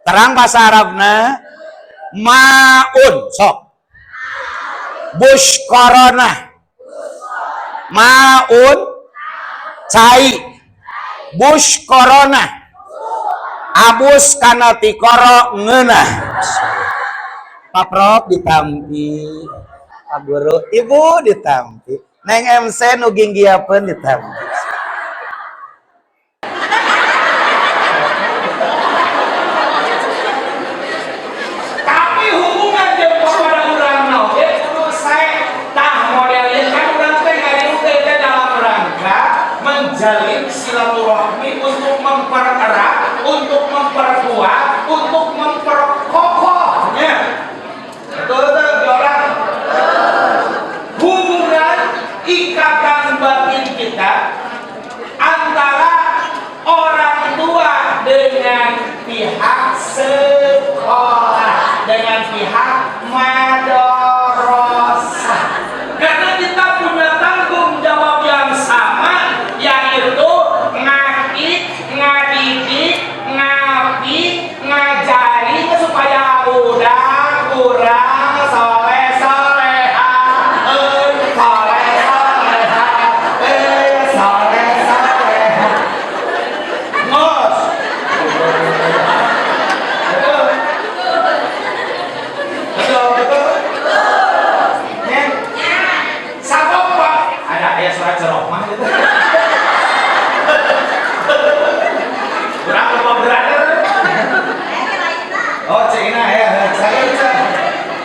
Terang bahasa Arabna maun sok bushkorona maun cai bushkorona abus kana tikoro ngeunah. Pak Prof ditampi, Pak Guru, Ibu ditampi, Neng MC nu ginggiapeun ditampi. Tapi hubungan jeung kepada urang oge kudu sae. Tah model ieu kan urang teh ngariung teh dalam rangka menjalin silaturahmi untuk mempererat, untuk memperkuat, untuk memperkokohnya. Betul betul orang. Hubungan ikatan batin kita antara orang tua dengan pihak sekolah, dengan pihak madrasah. Karena kita punya tanggung jawab yang sama, yaitu ngaki, ngadidik, ngapi, ngajari supaya udah kurang soleh soleha, soleh soleha, soleh soleha. Ngos. Betul. Betul, betul. Ya. Sabab Pak, ada ayat surat cerohmah gitu. Kurang apa berada? Oh, Cik Ina ya, saya bisa.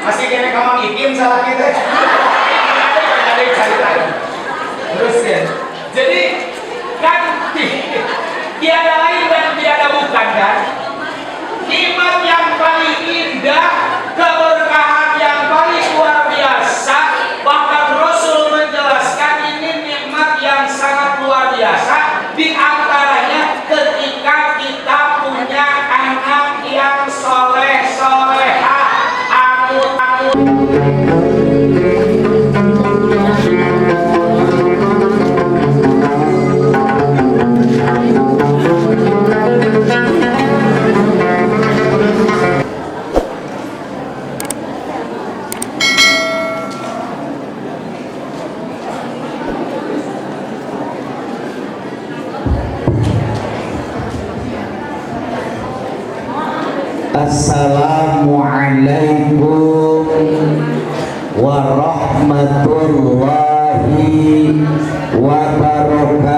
Masih kene kamang ikim salah kita. Ada yang cari lagi. Terus ya. Jadi kan tiada lain dan tiada bukan kan? Nikmat yang paling indah, keberkahan yang paling luar biasa, bahkan Rasul menjelaskan ini nikmat yang sangat luar biasa, di antaranya ketika kita punya anak yang soleh soleha, anu anu. Assalamualaikum warahmatullahi wabarakatuh.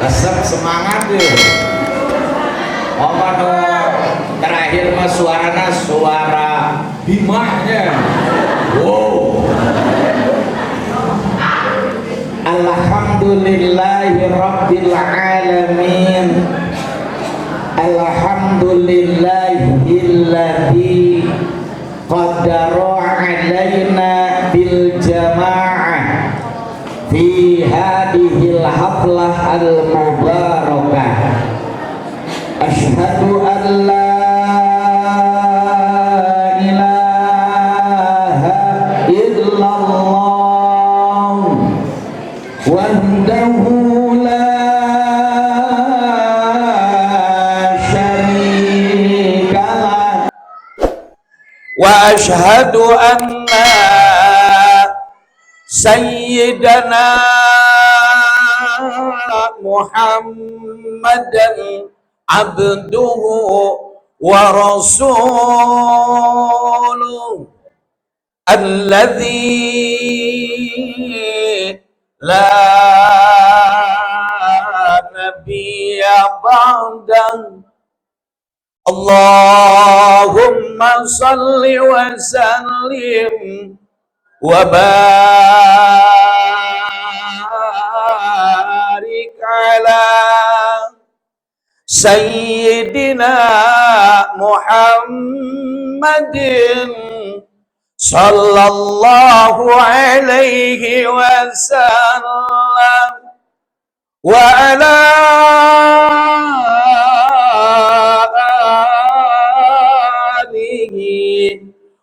Resep semangat deh. Oh, nu terakhir mah suarana suara bimahnya. Wow. Alhamdulillahi rabbil alamin. Alhamdulillahilladzi qaddara alaina bil jamaah fi hadhil haflah al mubarakah. Asyhadu an la ilaha illallah wahdahu la syarika lah wa asyhadu anna sayyidana Muhammadan abduhu wa rasuluhu alladzi la nabiyya ba'dahu. Allahumma salli wa sallim wa barik ala sayyidina Muhammadin sallallahu alaihi wasallam wa ala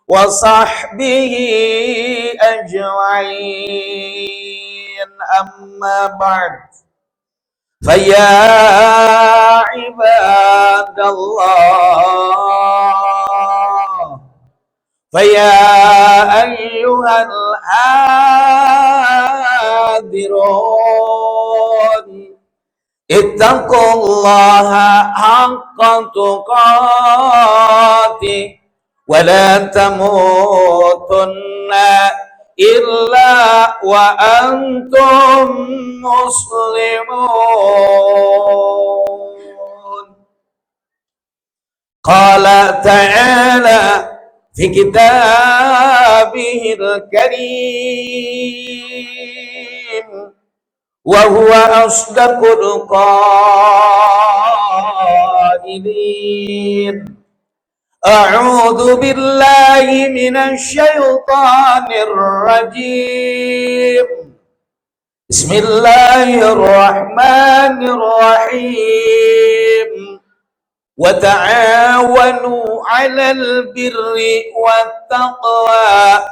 وصحبه أجمعين. أما بعد، فيا عباد الله، فيا أيها الحاضرون، اتقوا الله حق تقاته ولا تموتن إلا وأنتم مسلمون. قال تعالى في كتابه الكريم وهو أصدق القائلين: أعوذ بالله من الشيطان الرجيم، بسم الله الرحمن الرحيم، وتعاونوا على البر والتقوى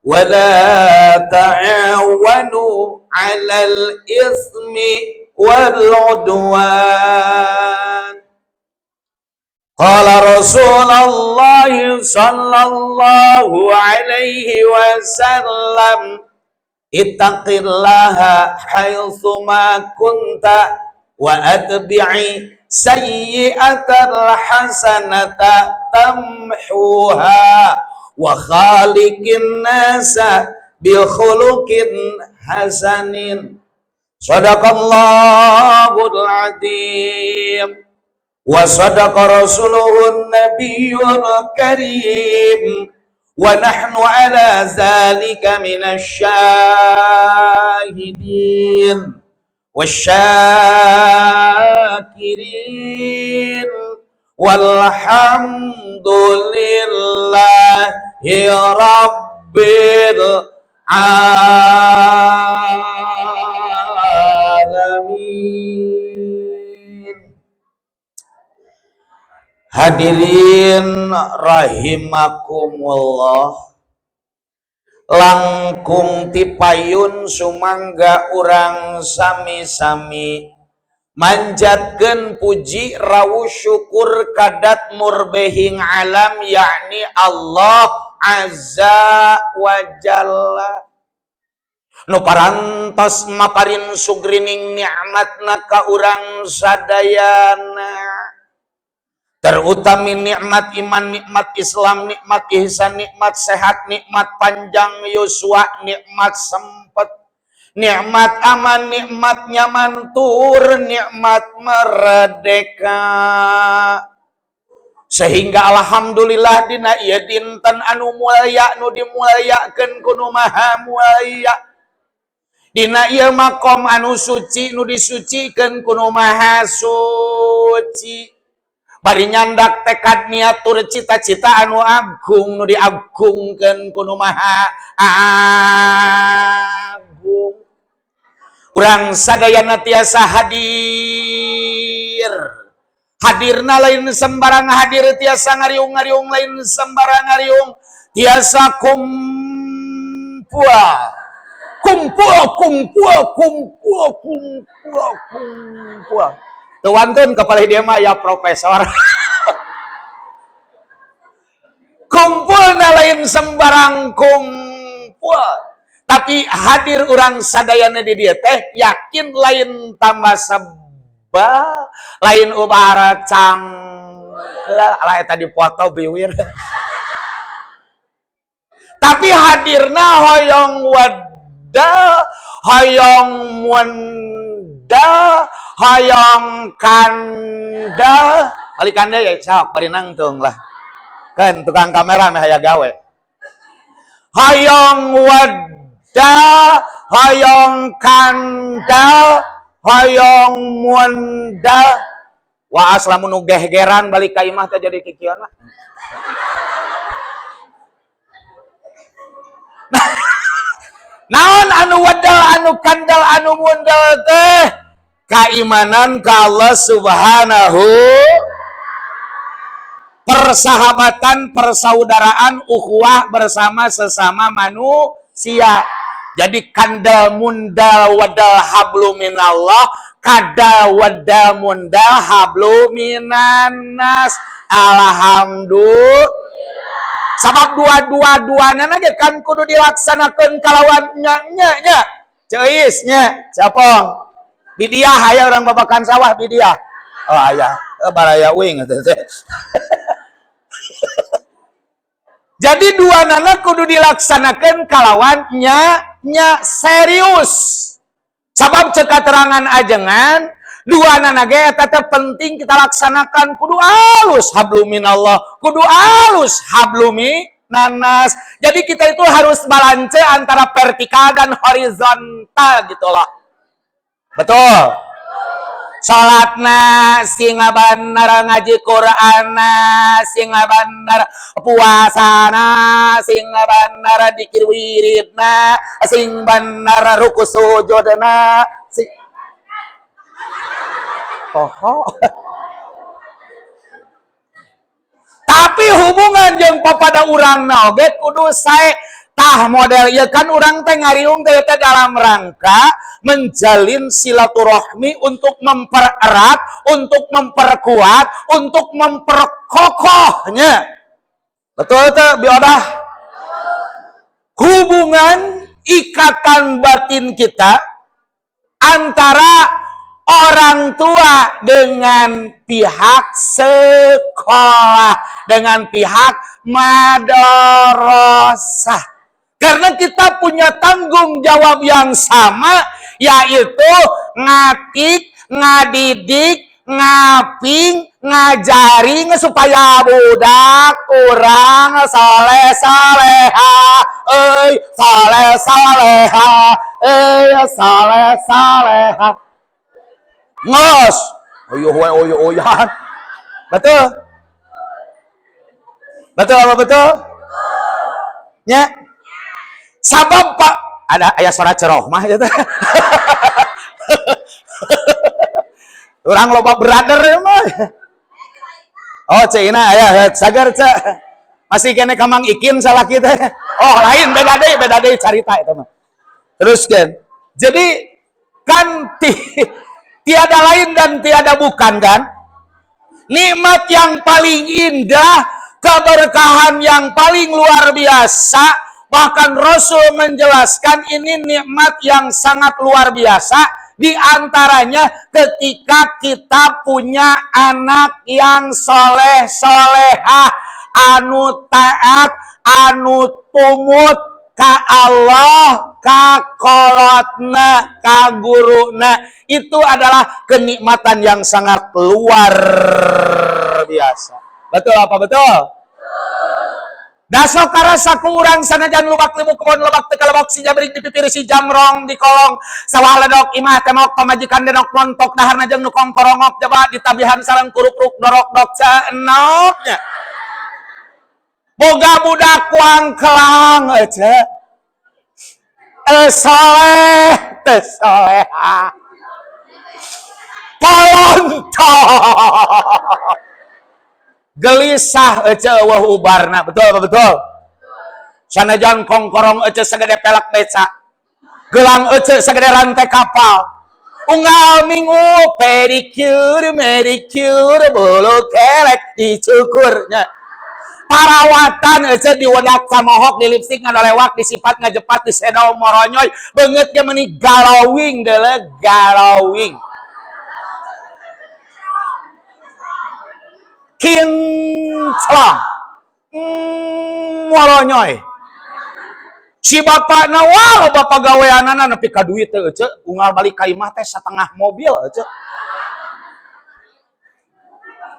ولا تعاونوا على الإثم والعدوان. قال رسول الله صلى الله عليه وسلم: اتق الله حيثما كنت وأتبع السيئة الحسنة تمحها وخالق الناس بخلق حسن. صدق الله العظيم وصدق رسوله النبي الكريم، ونحن على ذلك من الشاهدين والشاكرين، والحمد لله رب العالمين. Hadirin rahimakumullah, langkung tipayun sumangga urang sami-sami manjatkeun puji rawu syukur kadat murbehing alam, yakni Allah Azza wa Jalla, nu parantos maparin sugrining nikmatna ka urang sadayana, terutami nikmat iman, nikmat Islam, nikmat ihsan, nikmat sehat, nikmat panjang yuswa, nikmat sempet, nikmat aman, nikmat nyaman, tur nikmat merdeka, sehingga alhamdulillah dina ieu dinten anu mulia, nu dimuliakeun ku Nu Maha Mulia, dina ieu makom anu suci, nu disucikeun ku Nu Maha Suci, bari nyandak tekad niat tur cita-cita anu agung, nu diagungkeun ku Nu Maha Agung, urang sadayana tiasa hadir. Hadirna lain sembarang hadir, tiasa ngariung-ngariung lain sembarang ngariung, tiasa kumpul kumpul kumpul kumpul kumpul kumpul. Teu wantun kepala dia mah ya profesor. Kumpul lain sembarang kumpul, tapi hadir urang sadayana di dieu teh yakin lain tambah sebel, lain ubara cangkel lah eta dipoto biwir, tapi hadirna hoyong wedal, hoyong mundal, hoyong kandal. Balik kandal ya sok bari nangtung lah kan tukang kamera mah aya gawe. Hoyong wedal, hoyong kandal, hoyong mundal. Waas lamun nu gehgeran balik ka imah teh jadi kikieuan lah. Naon anu wedal, anu kandal, anu mundal teh? Keimanan ka Allah Subhanahu. Persahabatan, persaudaraan, ukhuwah bersama sesama manusia. Jadi kandal mundal wadal hablu minallah, kadal wadal mundal hablu minanas. Alhamdulillah. Sabab dua-dua-duana ge kan kudu dilaksanakeun kalawan nya nya nya. Ceuis nya, siapa? Bidiah aya urang babakan sawah bidiah. Oh aya, baraya uing teh. Jadi dua nana kudu dilaksanakan kalawan nya nya serius. Sabab cek katerangan ajengan dua nana ge eta teh penting kita laksanakan kudu alus hablum minallah, kudu alus hablum minanas. Jadi kita itu harus balance antara vertikal dan horizontal gitu loh. Betul. Salatna sing bener, ngaji Qur'anna sing bener, puasana sing bener, dikir wiridna sing bener, ruku sujudna sing poho. Tapi hubungan jeung papada urangna oge kudu sae. Tah model ieu kan urang teh ngariung teh dalam rangka menjalin silaturahmi untuk mempererat, untuk memperkuat, untuk memperkokohnya. Betul teh biodah? Hubungan ikatan batin kita antara orang tua dengan pihak sekolah, dengan pihak madrasah. Karena kita punya tanggung jawab yang sama, yaitu ngatik, ngadidik, ngaping, ngajaring supaya budak urang soleh soleha, euy soleh soleha, euy soleh soleha. Ngos, oyo we oyo oyan. Betul? Betul apa betul? Nya. Sabab Pak, ada ayah suara ceroh mah gitu. Orang loba brother ya mah. Oh, Cina aya sagar cek. Masih kene kamang ikin salah kita. Oh, lain beda deui carita itu mah. Terus kan. Jadi kan tiada lain dan tiada bukan kan? Nikmat yang paling indah, keberkahan yang paling luar biasa. Bahkan Rasul menjelaskan ini nikmat yang sangat luar biasa. Di antaranya ketika kita punya anak yang soleh solehah, anu taat, anu tumut ka Allah, ka kolotna, ka guruna. Itu adalah kenikmatan yang sangat luar biasa. Betul apa betul? Dasok karasa ku urang sanajan lubak limu kebon lebak teu kalebok si jabrik di pipir si jamrong di kolong sawah ledok imah temok pamajikan denok montok daharna jeung nu kongkorongok jaba ditabihan sareng kurukruk dorok dok caenoknya. Boga budak kuang kelang ece soleh teu soleha polontok gelisah ece eueuh ubarna. Betul apa betul? Sanajan kongkorong ece sagede pelak beca, gelang ece sagede rantai kapal, unggal minggu pedicure manicure bulu kelek dicukurnya, parawatan ece diwedak samohok, di lipstik ngadolewak, disipat ngajepat, disedol moronyoy, beungeut ge meuni galowing deuleu galowing. Kinclong moronyoy si bapak na wah bapak gaweanana nepi ka duit teh ece unggal balik ka imah teh setengah mobil ece.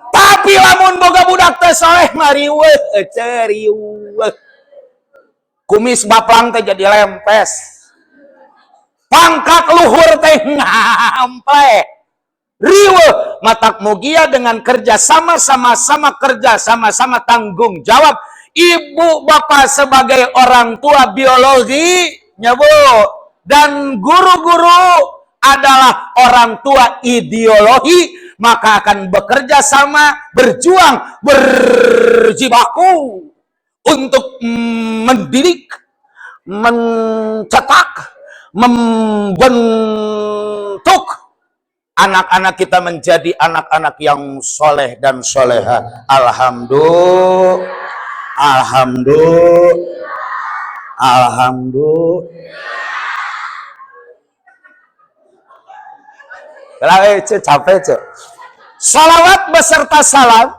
Tapi lamun boga budak teh soleh mah riweuh ece riweuh, kumis baplang teh jadi lempes, pangkat luhur teh ngample. Riweuh matak mugia dengan kerja sama-sama, sama kerja sama-sama tanggung jawab ibu bapak sebagai orang tua biologi nyabu dan guru-guru adalah orang tua ideologi. maka akan bekerja sama, berjuang, berjibaku untuk mendidik, mencetak, membentuk anak-anak kita menjadi anak-anak yang soleh dan soleha. Alhamdulillah, alhamdulillah, alhamdulillah. Capek, cek. Salawat beserta salam,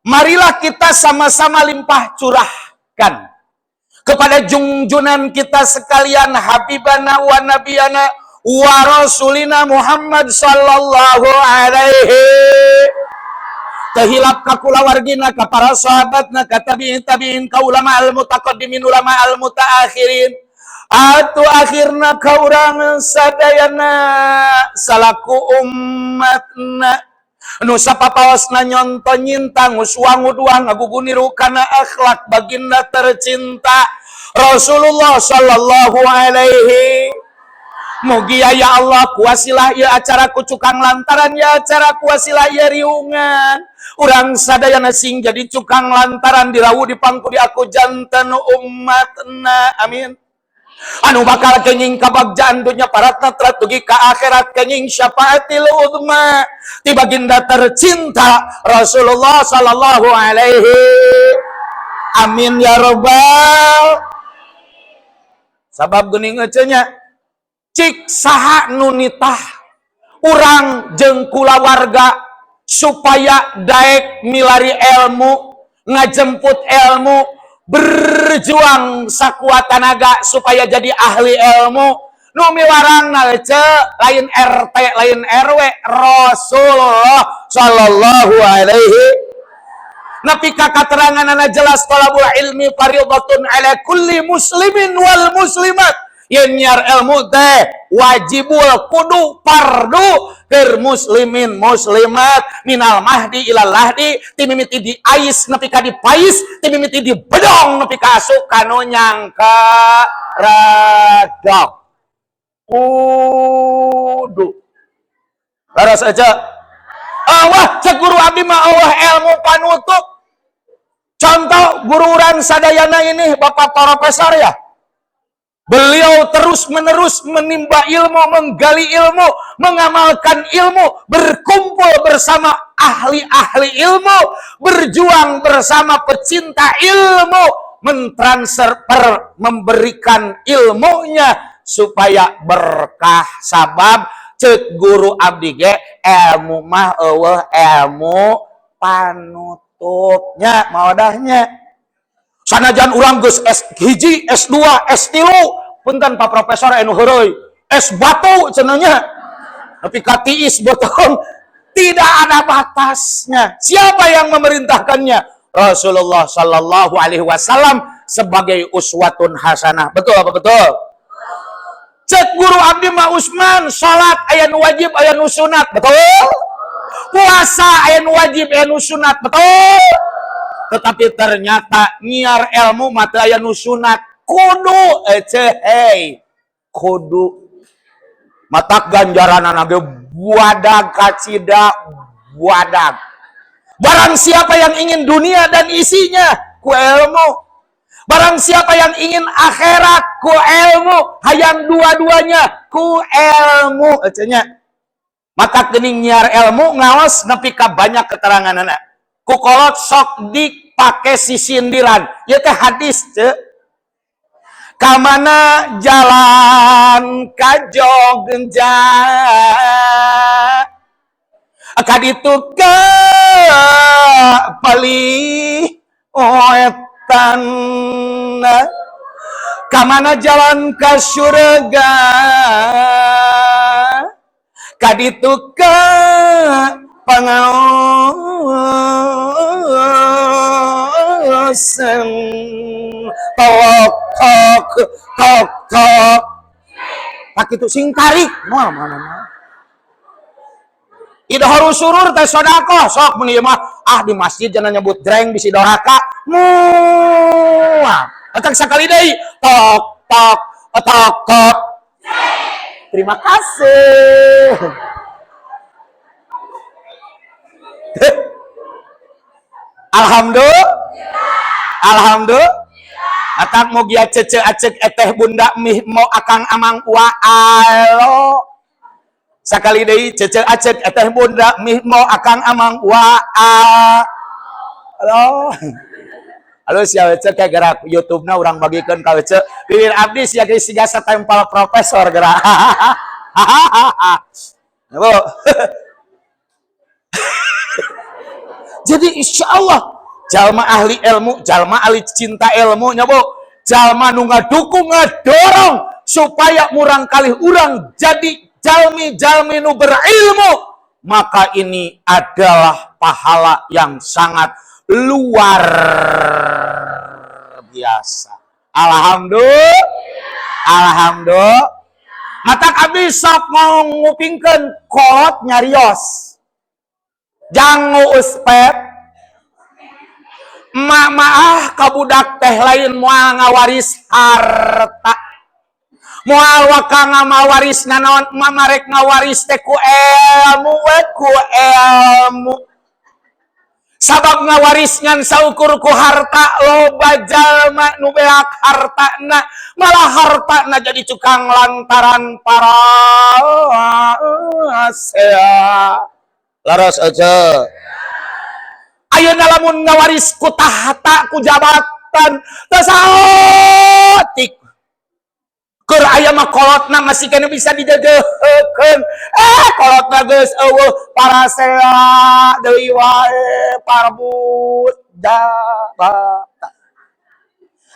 marilah kita sama-sama limpah curahkan kepada junjunan kita sekalian, Habibana wa Nabiyana wa Rasulina Muhammad sallallahu alaihi. Teu hilap ka kulawargina, ka para sahabatna, ka tabi'in tabi'in, ka ulama al mutaqaddimin, ulama al mutaakhirin, atuh akhirna ka urang sadayana salaku umatna nu sapapaosna nyonto nyintang nguswang ngagugu niru kana akhlak baginda tercinta Rasulullah sallallahu alaihi. Mugia ya Allah kuasilah ya acara ku cukang, lantaran ya acara kuasilah ya riungan urang sadayana sing jadi cukang lantaran dirawu di pangku di aku janten umatna, amin, anu bakal kenging kabagjaan dunya paratna dugi ka akhirat, kenging syafaatil uzma ti baginda tercinta Rasulullah sallallahu alaihi. Amin ya robbal. Sabab geuning nya, cik, saha nu nitah urang jeung kulawarga supaya daek milari ilmu, ngajemput ilmu, berjuang sakuat tanaga supaya jadi ahli ilmu? Nu miwarang ce lain RT, lain RW, Rasulullah sallallahu alaihi. Napi ka katerangan jelas, talabul ilmi fardhatun ala kulli muslimin wal muslimat, yen nyiar ilmu teh wajibul kudu fardu keur muslimin muslimat, minal mahdi ilal lahdi, ti mimiti di ais nepi ka di pais, ti mimiti di bedong nepi ka asup kanu nyangka radang, kudu. Laras aja Allah, cek guru abdi mah Allah ilmu panutup. Contoh guru urang sadayana ini, Bapak Profesor ya. Beliau terus-menerus menimba ilmu, menggali ilmu, mengamalkan ilmu, berkumpul bersama ahli-ahli ilmu, berjuang bersama pecinta ilmu, mentransfer, memberikan ilmunya supaya berkah. Sabab cek guru abdi ge, ilmu mah euweuh ilmu panutupnya, mawadahnya. Sanajan urang geus S1, S2, S3, punten Pak Profesor anu heureuy, S batu cenah nya, tapi katiis botong, tidak ada batasnya. Siapa yang memerintahkannya? Rasulullah Sallallahu Alaihi Wasallam sebagai uswatun hasanah. Betul apa betul? Cek guru abdi ma Usman, salat aya nu wajib, aya nu sunat, betul? Puasa aya nu wajib, aya nu sunat, betul? Tetapi ternyata nyiar ilmu mah teu aya nu sunat, kudu ece, hey, kudu. Matak ganjaran ge buadag kacida buadag. Barang siapa yang ingin dunia dan isinya ku ilmu, barang siapa yang ingin akhirat ku ilmu, hayang dua-duanya ku ilmu ecenya. Maka kening nyiar ilmu ngaos nepi ka banyak keterangan anak ku kolot sok dipake sisindiran. Ya teh hadis ce, kamana jalan ka Jogja, kaditu ke palih wetan, kamana jalan ka surga, kaditu ke pangaosan. Tok tok tok tok, pak itu sing tarik moal mana mana. Idharu surur teh sedekah. Sok mun ieu mah, ah, di masjid jangan nyebut jreng, bisi doraka. Mual Atak sakali deui, tok tok tok tok. Terima kasih. Alhamdulillah. Alhamdulillah. Atak mugia cece acek eteh bunda mih mo akang amang wa alo. Sakali deui cece acek eteh bunda mih mo akang amang wa alo. Halo sia wece kayak gerak YouTube-na urang bagikeun ka wece. Bibir abdi sia geus siga satempel profesor gerak. Bu. Jadi insya Allah jalma ahli ilmu, jalma ahli cinta ilmu nya Bu, jalma nu ngadukung ngadorong supaya murang kalih urang jadi jalmi-jalmi nu berilmu, maka ini adalah pahala yang sangat luar biasa. Alhamdulillah. Alhamdulillah. Matak abdi sok mau ngupingkeun kolot nyarios. Jangu uspet. Emak maah kabudak teh lain moal ngawaris harta. Moal waka ngamawaris nanaon, emak marek ngawaris teh ku ilmu we ku ilmu. Sabab ngawaris ngan saukur ku harta loba jalma nu beak hartana, malah hartana jadi cukang lantaran parasea. Laras aja. Ayeuna lamun ngawaris ku tahta ku jabatan teu saeutik. Keur aya mah kolotna masih kena bisa dijegeuhkeun. Kolotna geus eueuh parasea deui wae parbut jabatan.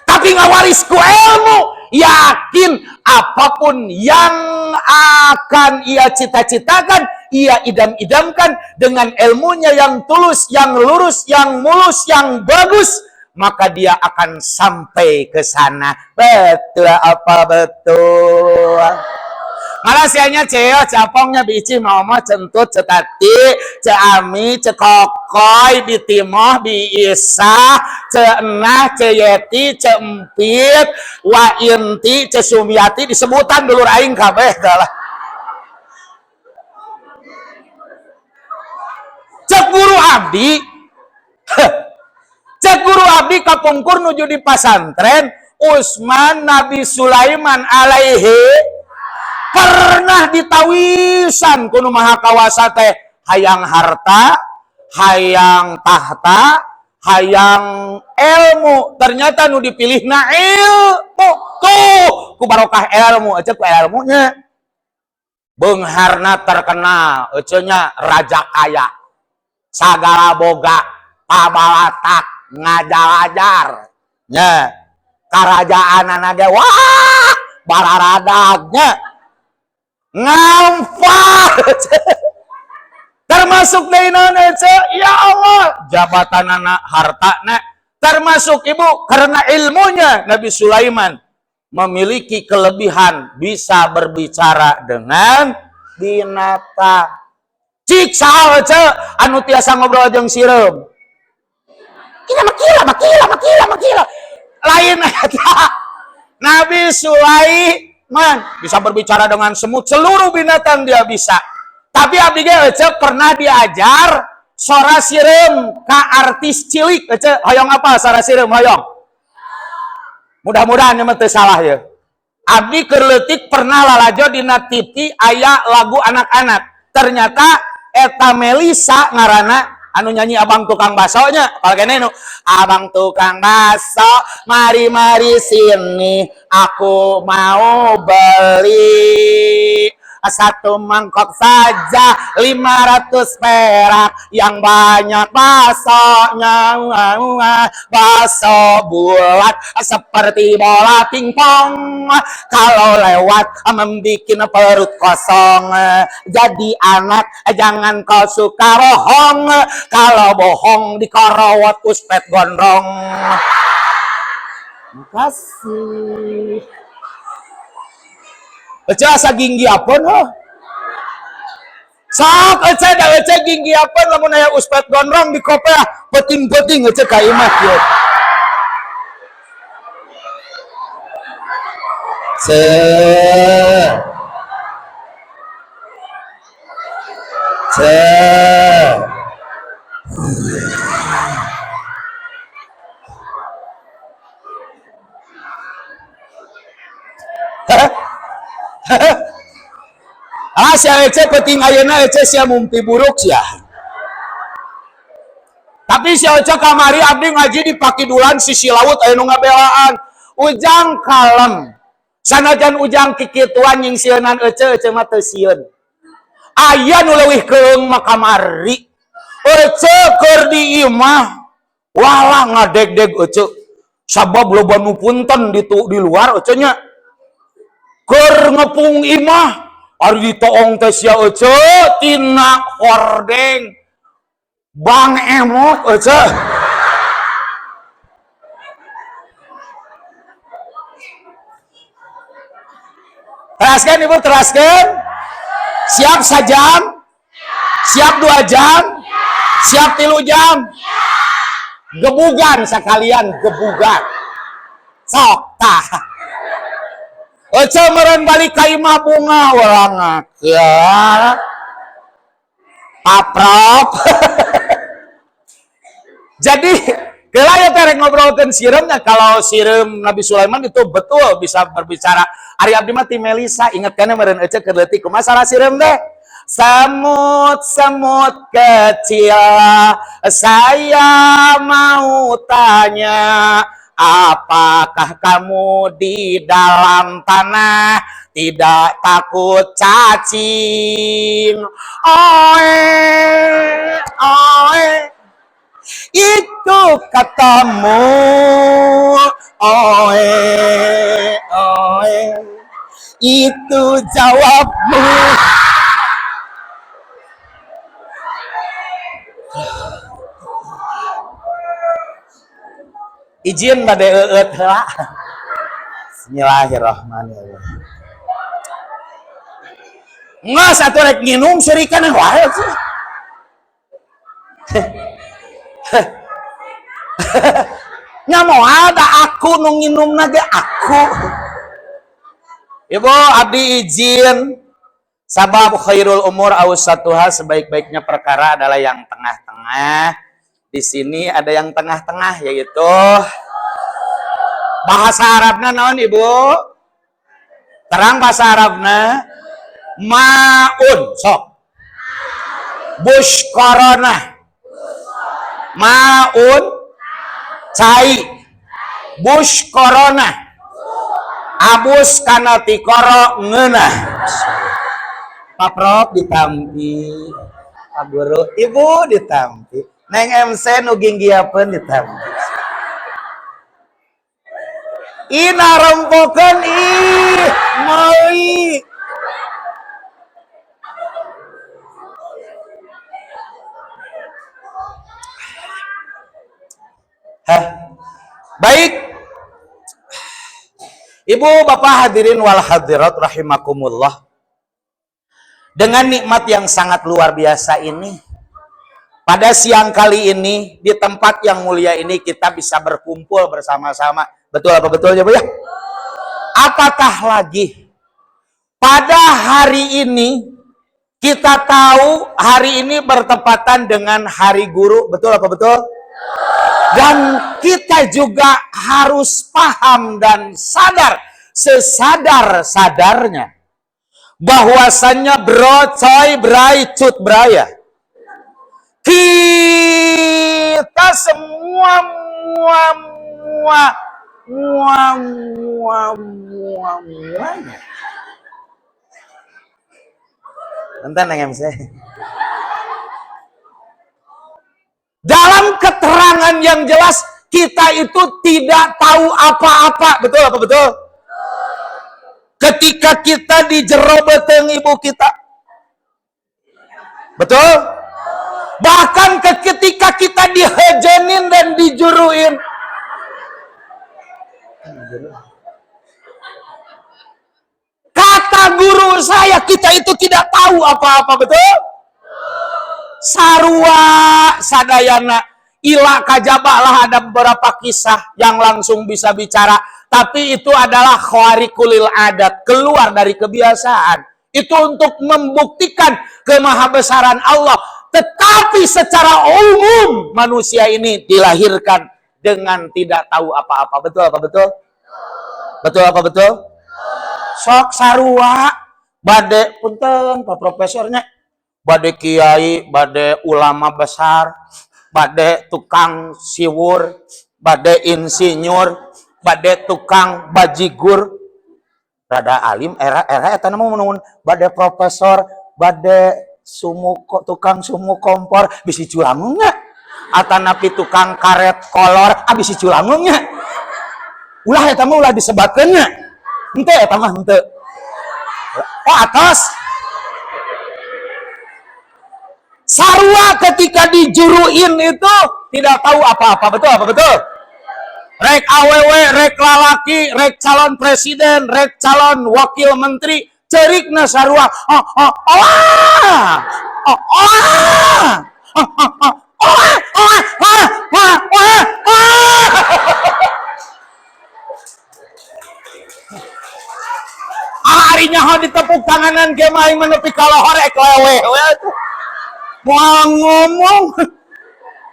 Tapi ngawaris ku ilmu, yakin apapun yang akan ia cita-citakan, ia idam-idamkan dengan ilmunya yang tulus, yang lurus, yang mulus, yang bagus, maka dia akan sampai ke sana. Betul apa betul? Malah sianya ceo capongnya bici mama centut cetati ceami cekokoy bitimoh biisa cenah ceyeti ceempit wainti cesumiati disebutan dulur aing kabeh lah. Cek guru abdi, cek guru abdi kapungkur nuju di pasantren Utsman Nabi Sulaiman alaihi pernah ditawisan kuno maha kawasa teh hayang harta, hayang tahta, hayang ilmu. Ternyata nu dipilihna ilmu. Tuh ku barokah ilmu aja ku ilmunya. Beungharna terkenal, ecenya raja kaya. Sagala boga, pabalatak, ngajalajar. Nya, karajaanana ge wah, bararadagnya. Ngamfah. Termasuk deui naon ece? Ya Allah, jabatanana, hartana, termasuk ibu karena ilmunya Nabi Sulaiman memiliki kelebihan bisa berbicara dengan binatang. Cik saha ece anu tiasa ngobrol jeung sireum. Kila makila makila makila makila. Lain eta. Nabi Sulaiman bisa berbicara dengan semut, seluruh binatang dia bisa. Tapi abdi ge ece pernah diajar sora sireum ka artis cilik ece hoyong apa sora sireum hoyong. Mudah-mudahan ieu mah teu salah ya. Abdi keur leutik pernah lalajo dina TV aya lagu anak-anak. Ternyata eta Melisa ngaranna anu nyanyi abang tukang baso nya. Kalau kene nu abang tukang baso, mari-mari sini aku mau beli satu mangkok saja 500 perak yang banyak basonya, baso bulat seperti bola pingpong, kalau lewat membikin perut kosong. Jadi anak jangan kau suka bohong, kalau bohong dikorowot uspet gondrong. Makasih. Ece asa ginggiapeun heuh. Sok ece da ece ginggiapeun lamun aya uspet gondrong di kopeah peuting-peuting ece ka imah kieu. Se. Se. Ah, sia Ece penting ayeuna Ece sia mimpi buruk sia. Tapi sia Ece kamari abdi ngaji di Pakidulan sisi laut aya nu ngabelaan. Ujang kalem. Sanajan ujang kikituan nyingsieunan Ece, Ece mah teu sieun. Aya nu leuwih keung mah kamari. Ece keur di imah walah ngadegdeg Ece. Sabab loba nu punten di luar Ece nya. Keur ngepung imah ari ditoong teh sia Ece tina hordeng Bang Emok Ece. Teraskan Ibu, teraskan. Siap sajam? Siap 2 jam? Siap 3 jam? Gebugan sekalian, gebugan. Sok tah. Ece meureun balik ka imah bunga ulah ngakeun. Paprop. Jadi kalau ya terek ngobrolkeun sireumnya, kalau sireum Nabi Sulaiman itu betul bisa berbicara. Ari abdi mah ti Melisa, inget kan meureun Ece keur leutik kumaha salah sireum teh? Semut-semut kecil, saya mau tanya, apakah kamu di dalam tanah tidak takut cacing? Oe, oe, itu katamu. Oe, oe, itu jawabmu. Izin bade eueut heula. Bismillahirrahmanirrahim. Nges atuh rek nginum serikan wae sih. Nya moal da aku nu nginumna ge aku. Ibu abdi izin sabab khairul umur awsatuha, sebaik-baiknya perkara adalah yang tengah-tengah. Di sini ada yang tengah-tengah, yaitu bahasa Arabna naon Ibu? Terang bahasa Arabna maun sok. Bushkorona. Maun cai. Bushkorona. Abus kana tikoro ngeunah. Pak Prof ditampi, Pak Guru, Ibu ditampi. Neng MC nu ginggiapeun ditampi. Ina rempokeun ih meuli. Hah. Baik. Ibu, Bapak hadirin wal hadirat rahimakumullah. Dengan nikmat yang sangat luar biasa ini, pada siang kali ini, di tempat yang mulia ini kita bisa berkumpul bersama-sama. Betul apa betul ya Bu ya? Apatah lagi, pada hari ini, kita tahu hari ini bertepatan dengan hari guru. Betul apa betul? Dan kita juga harus paham dan sadar, sesadar-sadarnya, bahwasannya bro, coy, bray, cut, braya. Kita semua mua mua mua mua mua muanya. Bentar Neng MC. Dalam keterangan yang jelas kita itu tidak tahu apa-apa. Betul apa betul? Ketika kita di jero beteng ibu kita. Betul? Bahkan ketika kita dihejenin dan dijuruin. Kata guru saya, kita itu tidak tahu apa-apa, betul? Sarua sadayana ila kajaba lah, ada beberapa kisah yang langsung bisa bicara, tapi itu adalah khawarikulil adat, keluar dari kebiasaan. Itu untuk membuktikan kemahabesaran Allah. Tetapi secara umum manusia ini dilahirkan dengan tidak tahu apa-apa. Betul apa betul? Betul apa betul? Sok sarua bade punten Pak Profesornya, bade kiai, bade ulama besar, bade tukang siwur, bade insinyur, bade tukang bajigur, rada alim era eta mah mun bade profesor, bade sumu tukang sumu kompor bisi culangungnya, atanapi tukang karet kolor bisi culangungnya. Ulah eta mah ulah disebatkeun nya. Henteu eta mah henteu. Oh atas. Sarua ketika dijuruin itu tidak tahu apa-apa, betul apa betul? Rek awewe, rek lalaki, rek calon presiden, rek calon wakil menteri, cerikna sarua. Oh oh oh oh oh oh oh oh oh oh oh oh oh. Arinya ho ditepuk tanganan ge mah aing mah nepi ka lohor ek leweh we atuh. Moal ngomong.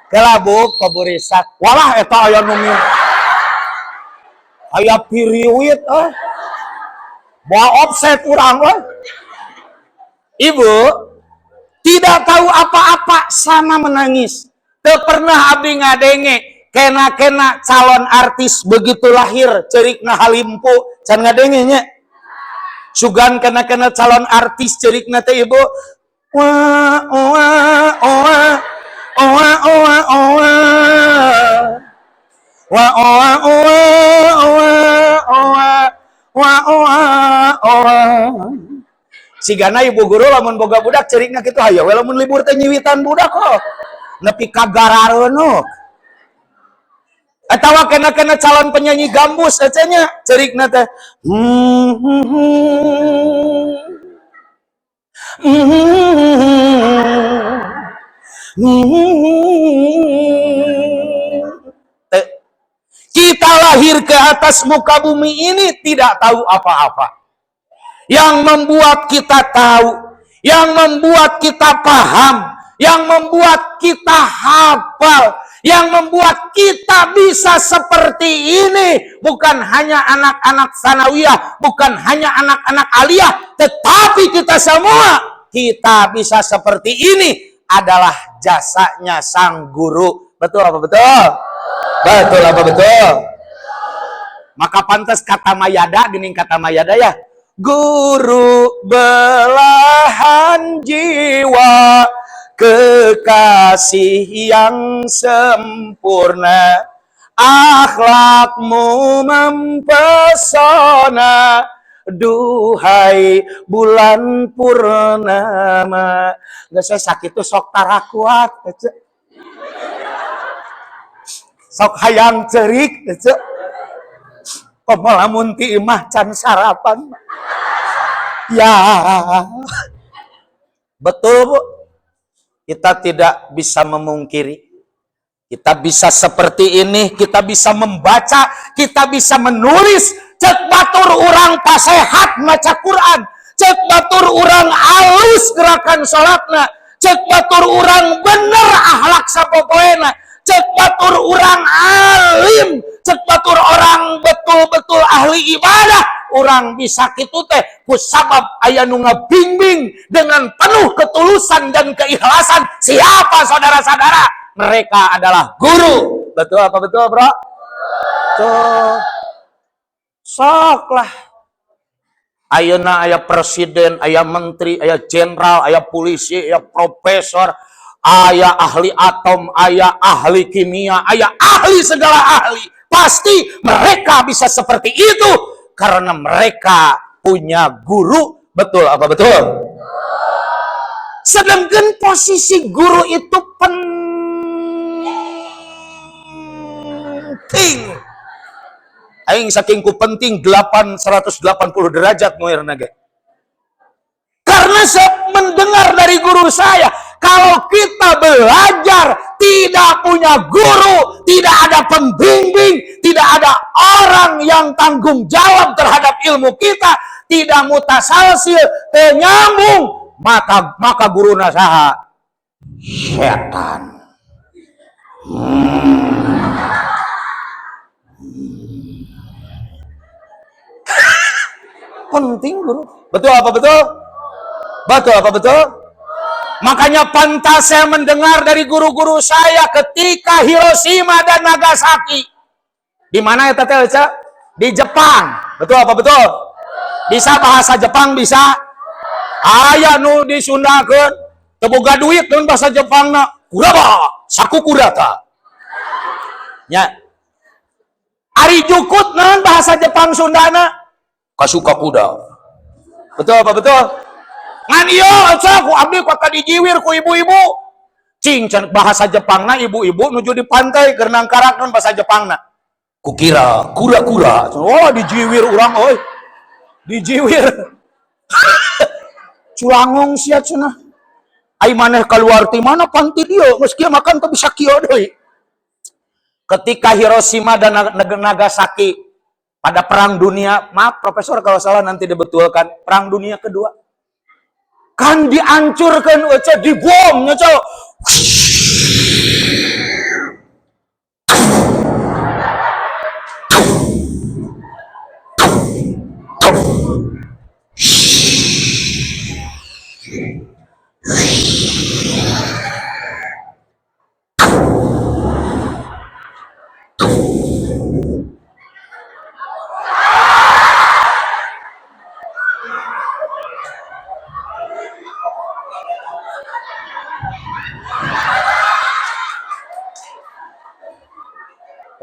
Kelabuk paburisak. Walah eta aya nu aya piriwit ah. Moal offset urang we. Ibu tidak tahu apa-apa sama menangis. Teu pernah abdi ngadenge kena-kena calon artis begitu lahir cerikna halimpu can ngadenge nya. Sugan kena-kena calon artis cerikna teh ibu. Wah wah wah wah wah wah wah wah wah wah wah wah. Sigana ibu guru lamun boga budak cerikna kitu hayo we lamun libur teh nyiwitan budak kok nepi ka garareuneuh. Atawa kena-kena calon penyanyi gambus ecenya cerikna teh Kita lahir ke atas muka bumi ini tidak tahu apa-apa. Yang membuat kita tahu, yang membuat kita paham, yang membuat kita hafal, yang membuat kita bisa seperti ini bukan hanya anak-anak sanawiyah, bukan hanya anak-anak aliyah, tetapi kita semua kita bisa seperti ini adalah jasanya sang guru. Betul apa betul? Betul apa betul? Maka pantas kata Mayada, gini kata Mayada ya, guru belahan jiwa, kekasih yang sempurna, akhlakmu mempesona, duhai bulan purnama. Nggak saya sakit tuh sok tarakuat, sok hayang cerik, komo lamun ti imah can sarapan. Ya, betul Bu. Kita tidak bisa memungkiri. Kita bisa seperti ini, kita bisa membaca, kita bisa menulis. Cek batur urang pasehat maca Quran, cek batur urang alus gerakan salatna, cek batur urang bener akhlak sapopoena, cek batur urang alim, cek batur orang betul-betul ahli ibadah. Orang bisa kitu teh kusabab aya nu ngabimbing dengan penuh ketulusan dan keikhlasan. Siapa saudara-saudara? Mereka adalah guru. Betul apa betul, bro? Tuh. Sok lah. Ayeuna aya presiden, aya menteri, aya jenderal, aya polisi, aya profesor, aya ahli atom, aya ahli kimia, aya ahli segala ahli. Pasti mereka bisa seperti itu karena mereka punya guru. Betul apa betul? Sedangkan posisi guru itu penting. Aing saking ku penting 180 derajat ngoerna ge. Karena saya mendengar dari guru saya, kalau kita belajar tidak punya guru, tidak ada pembimbing, tidak ada orang yang tanggung jawab terhadap ilmu kita, tidak mutasalsil, nyambung, maka guru nasaha setan. Penting guru. Betul apa betul? Betul apa betul? Makanya pantas saya mendengar dari guru-guru saya ketika Hiroshima dan Nagasaki. Di mana ya Tete Ece? Di Jepang. Betul apa betul? Bisa bahasa Jepang bisa? Aya nu disundakeun. Teu boga duit nun bahasa Jepangna. Kuraba, saku kurata. Ya. Ari jukut naon bahasa Jepang Sundana? Kasuka kuda. Betul apa betul? Ngan ieu ece ku abdi ku dijiwir ku ibu-ibu. Cing bahasa Jepangna ibu-ibu nuju di pantai keur nangkarak naon bahasa Jepangna. Kukira kura-kura. Oh dijiwir urang euy. Dijiwir. Curangong sia cenah. Ai maneh keluar ti mana panti dieu geus kieu makan teu bisa kieu deui. Ketika Hiroshima dan Nagasaki pada Perang Dunia, maaf profesor kalau salah nanti dibetulkan, Perang Dunia Kedua. Kan dihancurkan ece, dibom ece.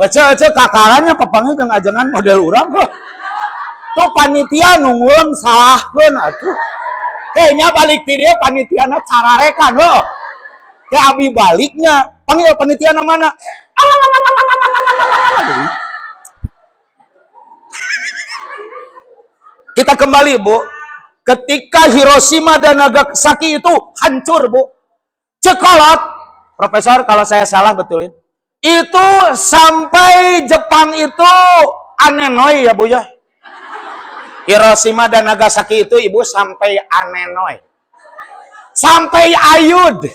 Ece ece kakarannya papanggih jeung ajengan model urang kok. Tuh panitia nungguan salahkeun atuh. Kayaknya balik ti dieu panitiana cararekan heuh. Ke abi baliknya, panggil panitia mana? Kita kembali, Bu. Ketika Hiroshima dan Nagasaki itu hancur, Bu. Cekolot, profesor kalau saya salah betulin. Itu sampai Jepang itu anenoi ya Bu ya. Hiroshima dan Nagasaki itu Ibu sampai anenoi. Sampai ayud.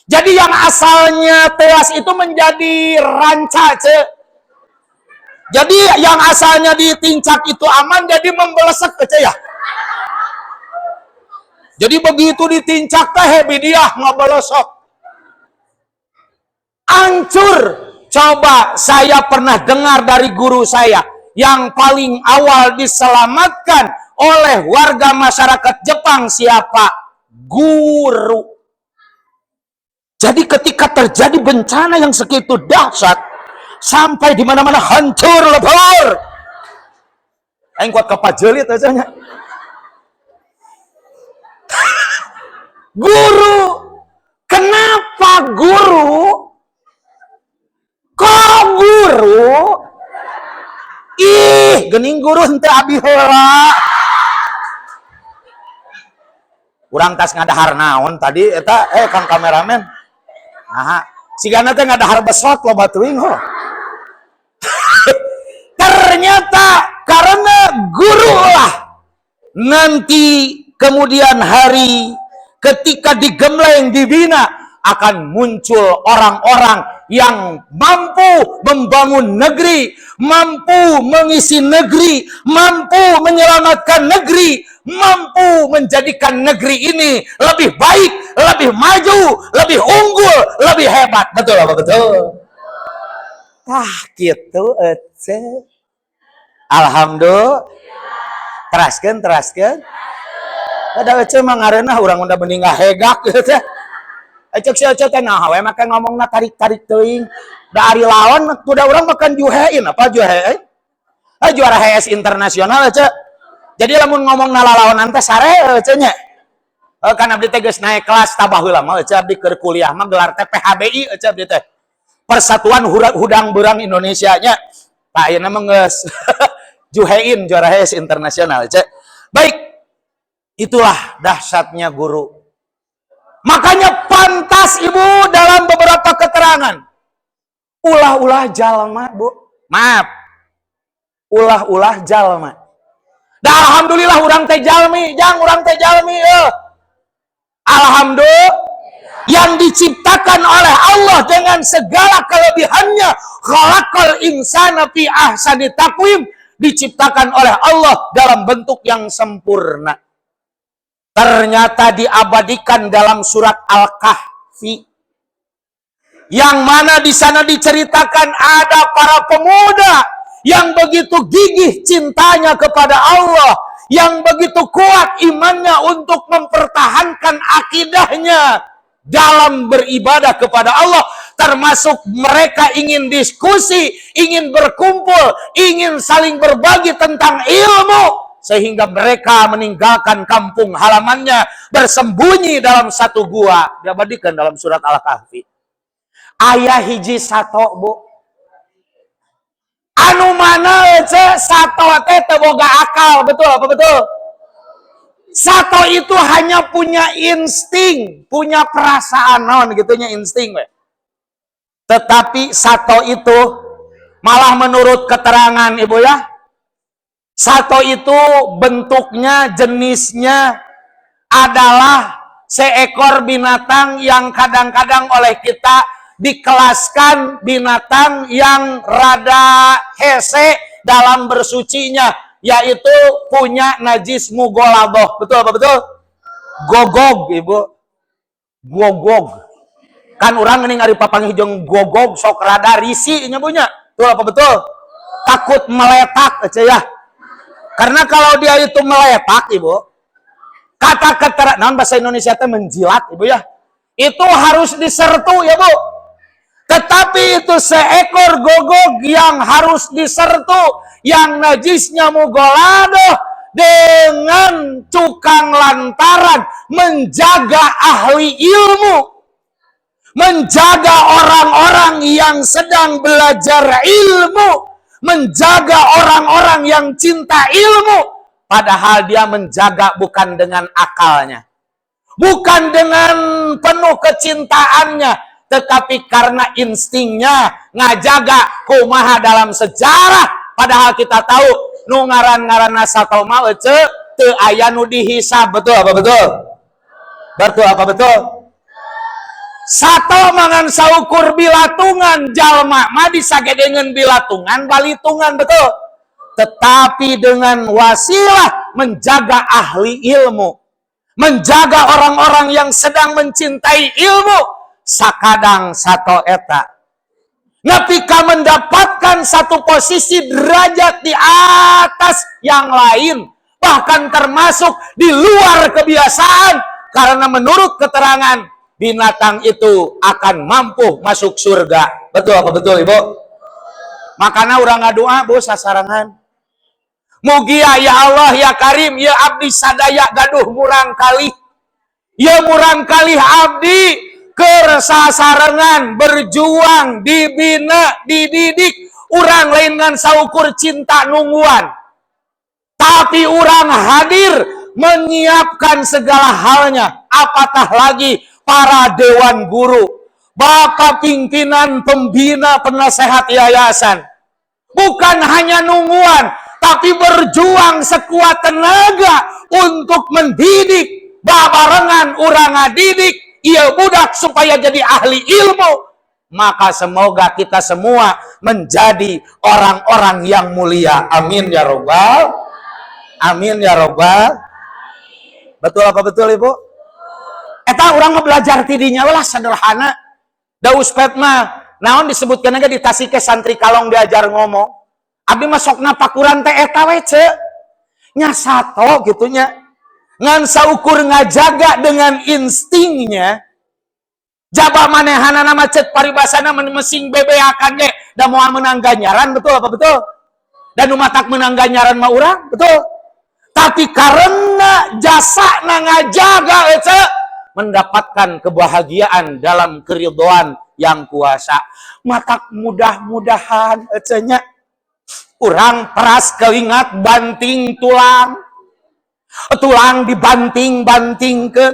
Jadi yang asalnya tewas itu menjadi ranca, ce. Jadi yang asalnya ditincak itu aman jadi membelesek, ce ya. Jadi begitu ditincak teh bidiah ngebelesek. Hancur. Coba saya pernah dengar dari guru saya yang paling awal diselamatkan oleh warga masyarakat Jepang siapa? Guru. Jadi ketika terjadi bencana yang segitu dahsyat sampai di mana-mana hancur lebur. Aing kuat kapajelit aja nya. Guru. Kenapa guru? Kok guru? Ih, gening guru henteu abi heula. Urang tas ngadahar naon tadi eta kang kameramen. Nah, sigana teh ngadahar besot loba teuing ho. Ternyata karena guru lah nanti kemudian hari ketika digembleng dibina akan muncul orang-orang yang mampu membangun negeri, mampu mengisi negeri, mampu menyelamatkan negeri, mampu menjadikan negeri ini lebih baik, lebih maju, lebih unggul, lebih hebat. Betul apa betul? Tah gitu ece. Alhamdulillah. Teraskeun, teraskeun. Ada ece mah ngareunah urang udah mending ngahegak gitu teh. Cek si Ece teh nah we make ngomongna tarik-tarik teuing. Da ari lawan kuda urang makan juhein apa juhein? Juara HS internasional Ece. Jadi lamun ngomong nalalawanan teh sare Ece nya. Kan abdi teh geus naik kelas tabah heula mah Ece abdi keur kuliah mah gelar teh PHBI Ece abdi teh. Persatuan Hudang Beurang Indonesia nya. Tah ayeuna mah geus juhein juara HS internasional Ece. Baik. Itulah dahsyatnya guru. Makanya pantas ibu dalam beberapa keterangan. Ulah-ulah jalma, Bu. Maaf. Ulah-ulah jalma. Dah alhamdulillah urang teh jalmi, jang urang teh jalmi euy. Alhamdulillah yang diciptakan oleh Allah dengan segala kelebihannya, khalaqal insana fi ahsani taqwim, diciptakan oleh Allah dalam bentuk yang sempurna. Ternyata diabadikan dalam surat Al-Kahfi. Yang mana di sana diceritakan ada para pemuda yang begitu gigih cintanya kepada Allah, yang begitu kuat imannya untuk mempertahankan akidahnya dalam beribadah kepada Allah, termasuk mereka ingin diskusi, ingin berkumpul, ingin saling berbagi tentang ilmu, sehingga mereka meninggalkan kampung halamannya, bersembunyi dalam satu gua. Diabadikan dalam surat Al-Kahfi. Aya hiji sato, Bu, anu mana ce sato teh teu boga akal, betul apa betul? Sato itu hanya punya insting, punya perasaan naon gitunya, insting we. Tetapi sato itu malah menurut keterangan, Ibu ya, sato itu bentuknya, jenisnya adalah seekor binatang yang kadang-kadang oleh kita dikelaskan binatang yang rada hese dalam bersucinya, yaitu punya najis mugholadzah. Betul apa betul? Gogog, Ibu, gogog. Kan orang ini ngari papanggih jeung gogog sok rada risi nya punya. Betul apa betul? Takut meletak aja ya, karena kalau dia itu meletak, Ibu, kata keterangan naon bahasa Indonesia itu menjilat, Ibu ya, itu harus disertu ya, Bu. Tetapi itu seekor gogog yang harus disertu, yang najisnya mugholadzah, dengan cukang lantaran menjaga ahli ilmu, menjaga orang-orang yang sedang belajar ilmu, menjaga orang-orang yang cinta ilmu. Padahal dia menjaga bukan dengan akalnya, bukan dengan penuh kecintaannya, tetapi karena instingnya ngajaga kumaha dalam sejarah. Padahal kita tahu nu ngaran-ngaranna sato mah ece teu aya nu dihisab, betul apa betul? Betul apa betul? Sato mah ngan saukur bilatungan, jalma mah disagedengeun bilatungan balitungan, betul? Tetapi dengan wasilah menjaga ahli ilmu, menjaga orang-orang yang sedang mencintai ilmu, sakadang sato eta nepi ka mendapatkan satu posisi derajat di atas yang lain, bahkan termasuk di luar kebiasaan, karena menurut keterangan binatang itu akan mampu masuk surga. Betul apa betul, Ibu? Makanya urang ngadoa, Bu, sasarangan. Mugia ya Allah ya Karim, ya abdi sadaya gaduh murang kali. Ya murang kali abdi keur sasarengan berjuang, dibina, dididik. Urang lain ngan saukur cinta nungguan. Tapi urang hadir menyiapkan segala halnya. Apatah lagi para dewan guru, bapak pimpinan, pembina, penasehat yayasan. Bukan hanya nungguan, tapi berjuang sekuat tenaga untuk mendidik, babarengan urang ngadidik, ieu budak supaya jadi ahli ilmu. Maka semoga kita semua menjadi orang-orang yang mulia. Amin ya robbal. Amin ya robbal. Betul apa betul, Ibu? Eta urang mah belajar tidinya lah sederhana. Da uspet mah naon disebutkan aja di Tasik santri kalong diajar ngomong. Abdi mah sok napakuran teh eta we ce. Nya sato gitu nya. Ngan saukur ngajaga dengan instingnya. Jaba manehanana mah cek paribasana mesing bebeakan ge da moal menang ganjaran, betul apa betul? Dan matak menang ganjaran mah urang, betul? Tapi karena jasa ngajaga ece mendapatkan kebahagiaan dalam keridhaan yang kuasa. Matak mudah-mudahan ecenya urang peras keringat banting tulang. Tulang dibanting-banting ke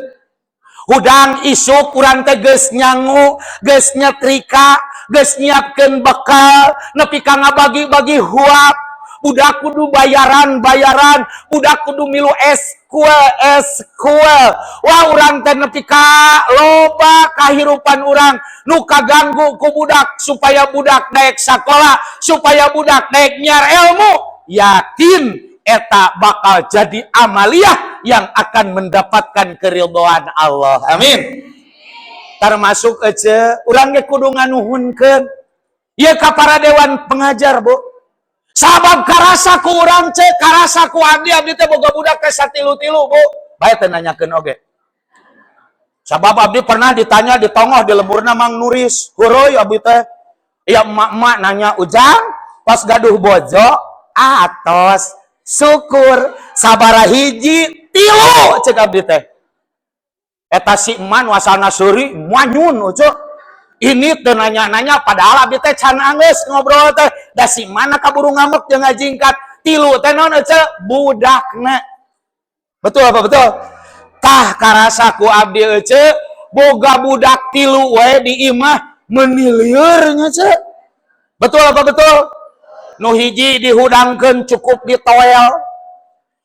hudang isuk urang teh geus nyangu, geus nyetrika, geus nyiapkeun bekal, nepi ka ngabagi-bagi huap. Budak kudu bayaran-bayaran, budak kudu milu eskul eskul. Wah, urang teh nepi ka loba kahirupan urang nu kaganggu ku budak supaya budak naik sakola, supaya budak naik nyiar ilmu. Yakin eta bakal jadi amaliyah yang akan mendapatkan keridhaan Allah. Amin. Termasuk aja urang ge kudu nganuhunkeun ieu ka para dewan pengajar, Bu. Sabab karasa ku urang, ce, karasa ku abdi, abdi teh boga budak teh satilu-tilu, Bu. Bae teh nanyakeun oge. Sabab abdi pernah ditanya di tongoh di lemburna Mang Nuris. Hureuy abdi teh. Ya, emak-emak nanya, "Ujang, pas gaduh bojo atos syukur sabara hiji tilu?" Cek abdi teh. Eta si emak nu asalna seuri manyun ucu. Ini teu nanya-nanya, padahal abdi teh can anggeus ngobrol teh. Da si mana kaburu ngambek jeung ngajingkat. Tilu teh naon, ece? Budakna. Betul apa betul? Tah, karasa ku abdi, ece, boga budak tilu wae di imah meuni lieur nya, ce. Betul apa betul? Nu hiji dihudangkeun cukup ditoel.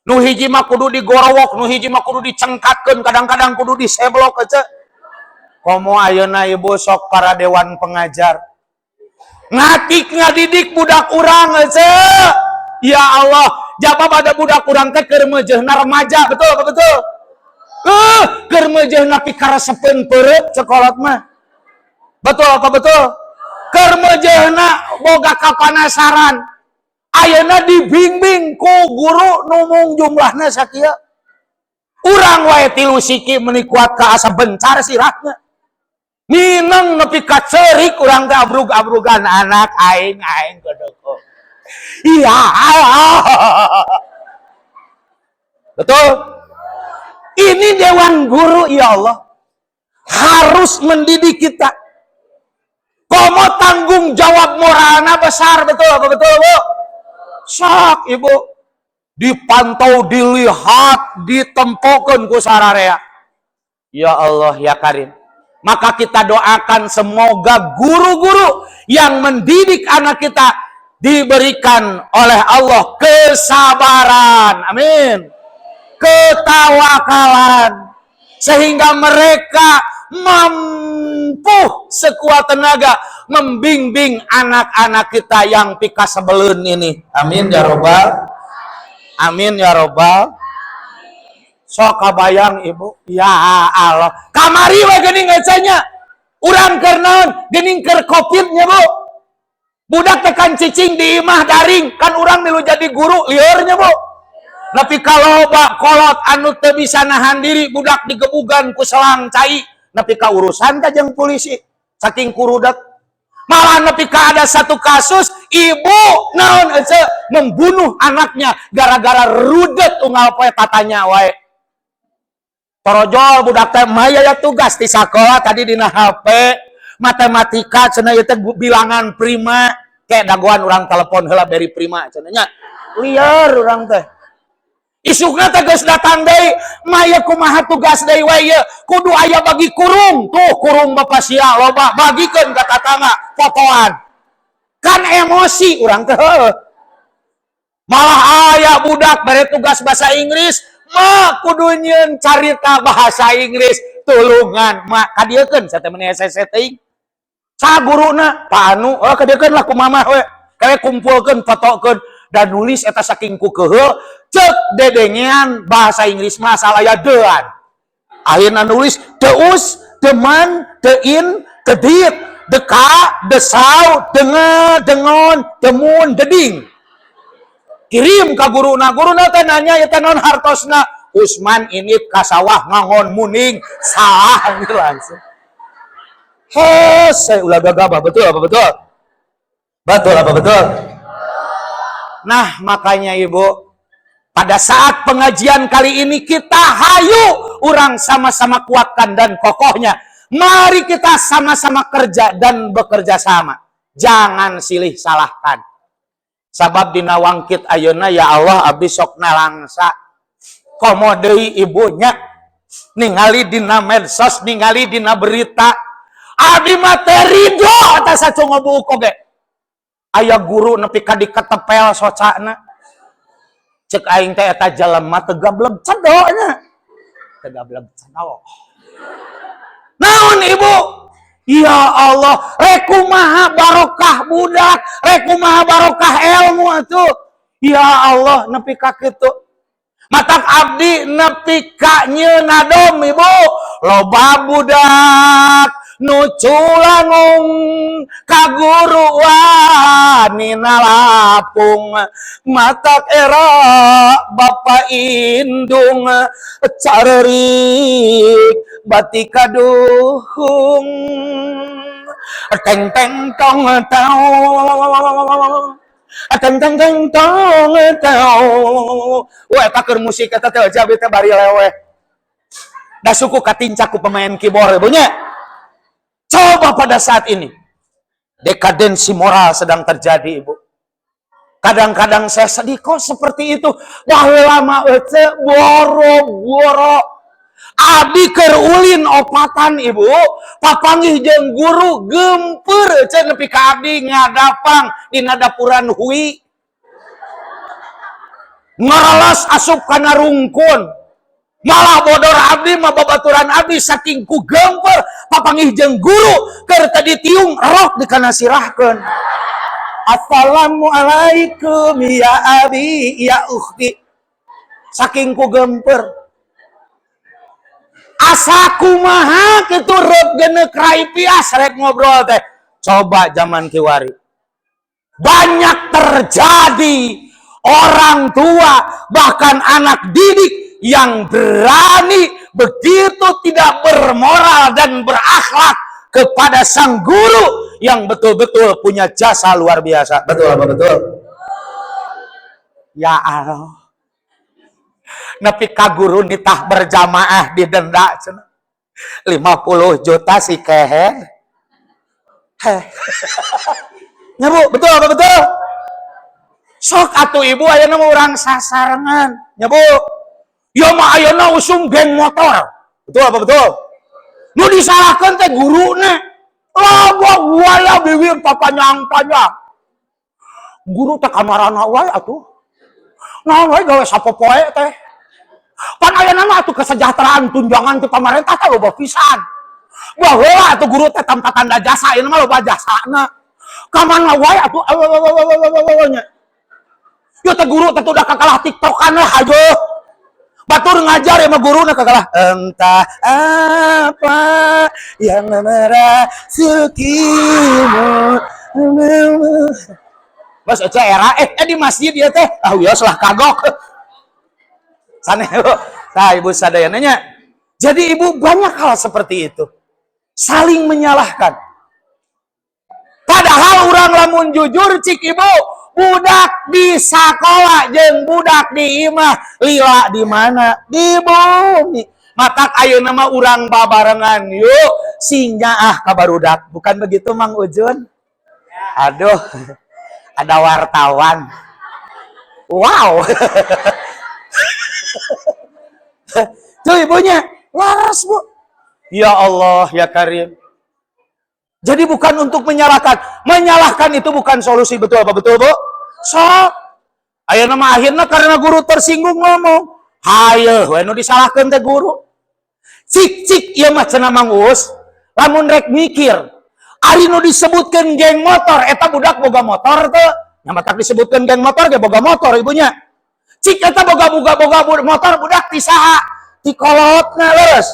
Nu hiji mah kudu digorowok, nu hiji mah kudu dicengkatkeun, kadang-kadang kudu diseblok, ece. Komo ayeuna, Ibu, sok para dewan pengajar. Ngatik ngadidik budak urang, ece. Ya Allah, jawab ada budak urang teh keur meujeuhna remaja, betul apa betul? Keur meujeuhna pikaresepeun peureut sekolot mah. Betul apa betul? Keur meujeuhna boga kapanasaran. Ayeuna dibimbing ku guru nu mung jumlahna sakieu. Urang wae tilu siki meuni kuat ka asa bencar sirahna. Mineng nepi ka ceurik urang teh abrug-abrugan anak aing, aing kodoko. Iya Allah. Betul? Ini dewan guru, ya Allah, harus mendidik kita. Komo tanggung jawab moralna besar, betul apa betul, Bu? Sok, Ibu. Dipantau, dilihat, ditempokeun ku sararea. Ya Allah, ya Karim. Maka kita doakan semoga guru-guru yang mendidik anak kita diberikan oleh Allah kesabaran. Amin. Ketawakalan. Sehingga mereka mampu sekuat tenaga membimbing anak-anak kita yang pikasebeleun ini. Amin ya robbal. Amin ya robbal. Sok kabayang, Ibu. Ya Allah. Kamari we geuning nya. Urang keur naon? Geuning keur Covid nya, Bu. Budak teh kan cicing di imah daring, kan urang milu jadi guru lieur nya, Bu. Tapi kalau bak kolot anu teu bisa nahan diri, budak digebugan ku selang cai, nepi ka urusan ka jeung polisi saking kurudak. Malah nepi ka ada satu kasus ibu naon, ece, membunuh anaknya gara-gara rudet unggal poe tatanya wae. Torojol budak teh, "Maya ya tugas di sekolah tadi dina HP matematika," cenah, ieu teh bilangan prima, kayak dagoan urang telepon heula beri prima cenah nya. Liar urang teh. Isukna teh geus datang deui, "Maya, kumaha tugas deui wae ieu? Kudu aya bagi kurung. Tuh kurung bapak sia loba, bagikeun ka tatangga, fotoan." Kan emosi urang teh, heuh. Malah aya budak bere tugas bahasa Inggris, "Ma, kudu nyieun carita bahasa Inggris, tulungan, Ma." Kadieukeun saya teh meuni hese teuing. Sa guruna? Pak Anu. Oh, kadieukeun lah ku mamah we. Kawe kumpulkeun, fotokeun dan nulis eta saking ku keuheul, cek dedengean bahasa Inggris mah salah ya dean. Akhirnya nulis the us, the man, the in, the did, the ka, the saw, the nge, the ngon, the moon, the ding. Kirim ka guruna, guruna teh nanya, "Ieu teh naon hartosna?" "Usman ini ka sawah ngangon muning." Salah gitu langsung. Hese ulah gagabah, betul apa betul? Betul apa betul? Nah, makanya, Ibu, pada saat pengajian kali ini kita hayu urang sama-sama kuatkan dan kokohnya. Mari kita sama-sama kerja dan bekerja sama. Jangan silih salahkan. Sabab dina wangkit ayeuna, ya Allah, abdi sok nalangsa. Komo deui ibunya ningali dina medsos, ningali dina berita. Abdi mah teu ridho atas sacungo buuk oge. Aya guru nepi ka diketepel socana. Cek aing teh eta jelema teu gableg cedo nya. Teu gableg cedo. Naon, Ibu? Ya Allah, rek kumaha barokah budak, rek kumaha barokah ilmu atuh. Ya Allah, nepi ka kitu. Matak abdi nepi ka nyeunadom, Ibu, loba budak nu culangung ka guru wani nalapung. Matak era bapak indung carerik bati kaduhung. Teng teng tong tau, teng teng teng tong tau. Wah, eta keur musik eta teh jabi teh bari leweh da suku katincak ku pemain keyboard ibunya. Coba pada saat ini dekadensi moral sedang terjadi, Ibu. Kadang-kadang saya sedih kok seperti itu. Baheula mah ece boro-boro. Abdi keur ulin opatan, Ibu, papanggih jeung guru gempeur ece nepi ka abdi ngadapang dina dapuran hui. Ngareles asup kana rungkun. Malah bodor abdi mah, babaturan abdi saking ku gempeur papanggih jeung guru keur tadi tiung rok dikanasirahkeun. Assalamualaikum ya abi ya ukhti. Saking ku gempeur. Asa kumaha kitu reup geneuk rai pias rek ngobrol teh. Coba zaman kiwari. Banyak terjadi orang tua bahkan anak didik yang berani begitu tidak bermoral dan berakhlak kepada sang guru yang betul-betul punya jasa luar biasa. Betul apa betul? Ya Allah. Nepi ka guru nitah berjamaah didenda cenah. 50 juta si keher. Heh. Ya, Bu, betul apa betul? Sok atuh, Ibu, ayeuna mah urang sasarengan. Ya, Bu. Ya mah ayeuna usum geng motor. Betul apa betul? Nu disalahkeun teh guruna. Loba waya bibir papanjang-panjang. Guru teh kamarana wae atuh. Naon wae gawe sapopoe teh. Pan ayeuna mah atuh kesejahteraan tunjangan ti pamarentah teh loba pisan. Baheula atuh guru teh tanpa tanda jasa, ayeuna mah loba jasana. Kamana wae atuh nya. Ya teh guru teh udah kakalah tiktokan lah aja. Batur ngajar ya mah guruna kakalah entah apa yang merasukimu. Mas Oce era di masjid ya teh. Ah wios lah kagok. Sana, Bu. Nah, Ibu sadayana nya. Jadi, Ibu, banyak hal seperti itu. Saling menyalahkan. Padahal orang lamun jujur cik, Ibu, budak di sekolah jeung budak di imah lila di mana? Di bumi. Matak ayeuna mah urang babarengan yuk sing nyaah ka barudak. Bukan begitu, Mang Ujun? Aduh. Ada wartawan. Wow. Tuh ibunya, laras, Bu. Ya Allah, ya Karim. Jadi bukan untuk menyalahkan. Menyalahkan itu bukan solusi, betul apa betul, Bu? So, ayeuna mah akhirnya karena guru tersinggung ngomong. Hayo, we nu disalahkeun teh guru. Cik cik ieu mah cenah Mang Uus, lamun rek mikir. Ari nu disebutkeun geng motor, eta budak boga motor teu? Nya matak disebutkeun geng motor ge boga motor ibunya. Cik eta boga boga boga motor budak ti saha? Ti kolotna, leres.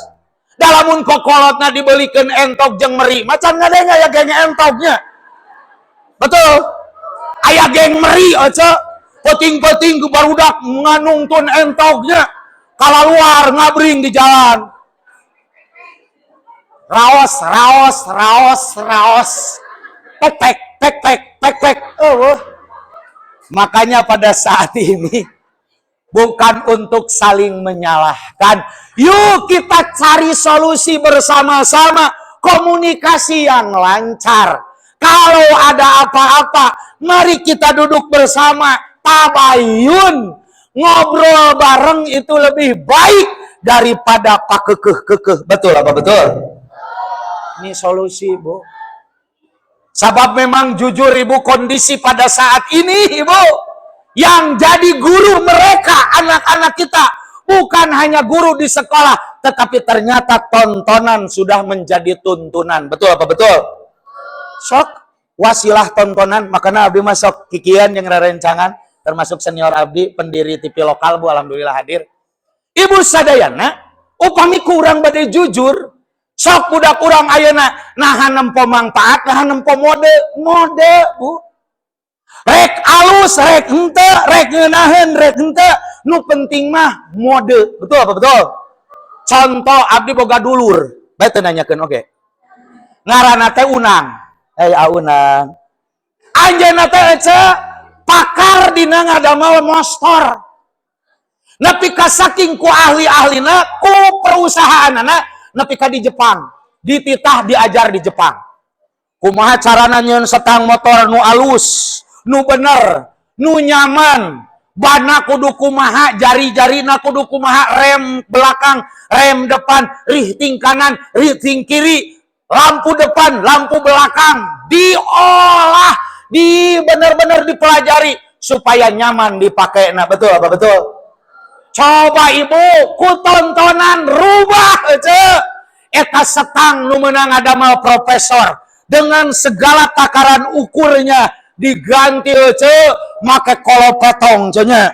Da lamun kokolotna dibelikeun entog jeung meri, macan ngadenge aya geng entognya. Betul? Aya geng meri aja, peuting-peuting ke barudak nganungtun entognya, kalaluar ngabring di jalan. Raos, raos, raos, raos. Tek tek tek tek tek tek. Oh. Makanya pada saat ini bukan untuk saling menyalahkan. Yuk kita cari solusi bersama-sama, komunikasi yang lancar. Kalau ada apa-apa, mari kita duduk bersama, tabayun, ngobrol bareng itu lebih baik daripada pakekeh-kekeh. Betul apa betul? Ini solusi, Bu. Sebab memang jujur, Ibu, kondisi pada saat ini, Ibu, yang jadi guru mereka anak-anak kita bukan hanya guru di sekolah, tetapi ternyata tontonan sudah menjadi tuntunan. Betul apa betul? Sok wasilah tontonan, makanya abdi masuk kikian yang rerencangan. Termasuk senior abdi, pendiri TV lokal, Bu, alhamdulillah hadir. Ibu sadayana, upami kurang bade jujur, sok budak urang ayeuna naha nempo mangpaat, naha nempo mode, mode, Bu. Rek alus, rek henteu, rek ngeunaheun, rek henteu, nu penting mah mode. Betul apa betul? Contoh, abdi boga dulur, bae teu nanyakeun oge. Ngaranna teh Unang. Eh, Unang. Anjeunna teh, ece, pakar dina ngadamel motor. Nepi ka saking ku ahli-ahlina ku perusahaanana nepi ka di Jepang. Dititah diajar di Jepang. Kumaha carana nyieun setang motor nu alus, nu bener, nu nyaman, bana kudu kumaha, jari-jarina kudu kumaha, rem belakang, rem depan, riting kanan, riting kiri, lampu depan, lampu belakang, diolah, di bener-bener dipelajari supaya nyaman dipakai. Nah, betul apa betul? Coba Ibu, ku tontonan rubah, ece. Eta setang nu meunang ngadamel profesor dengan segala takaran ukurnya diganti, ece, make kolopetong cenah.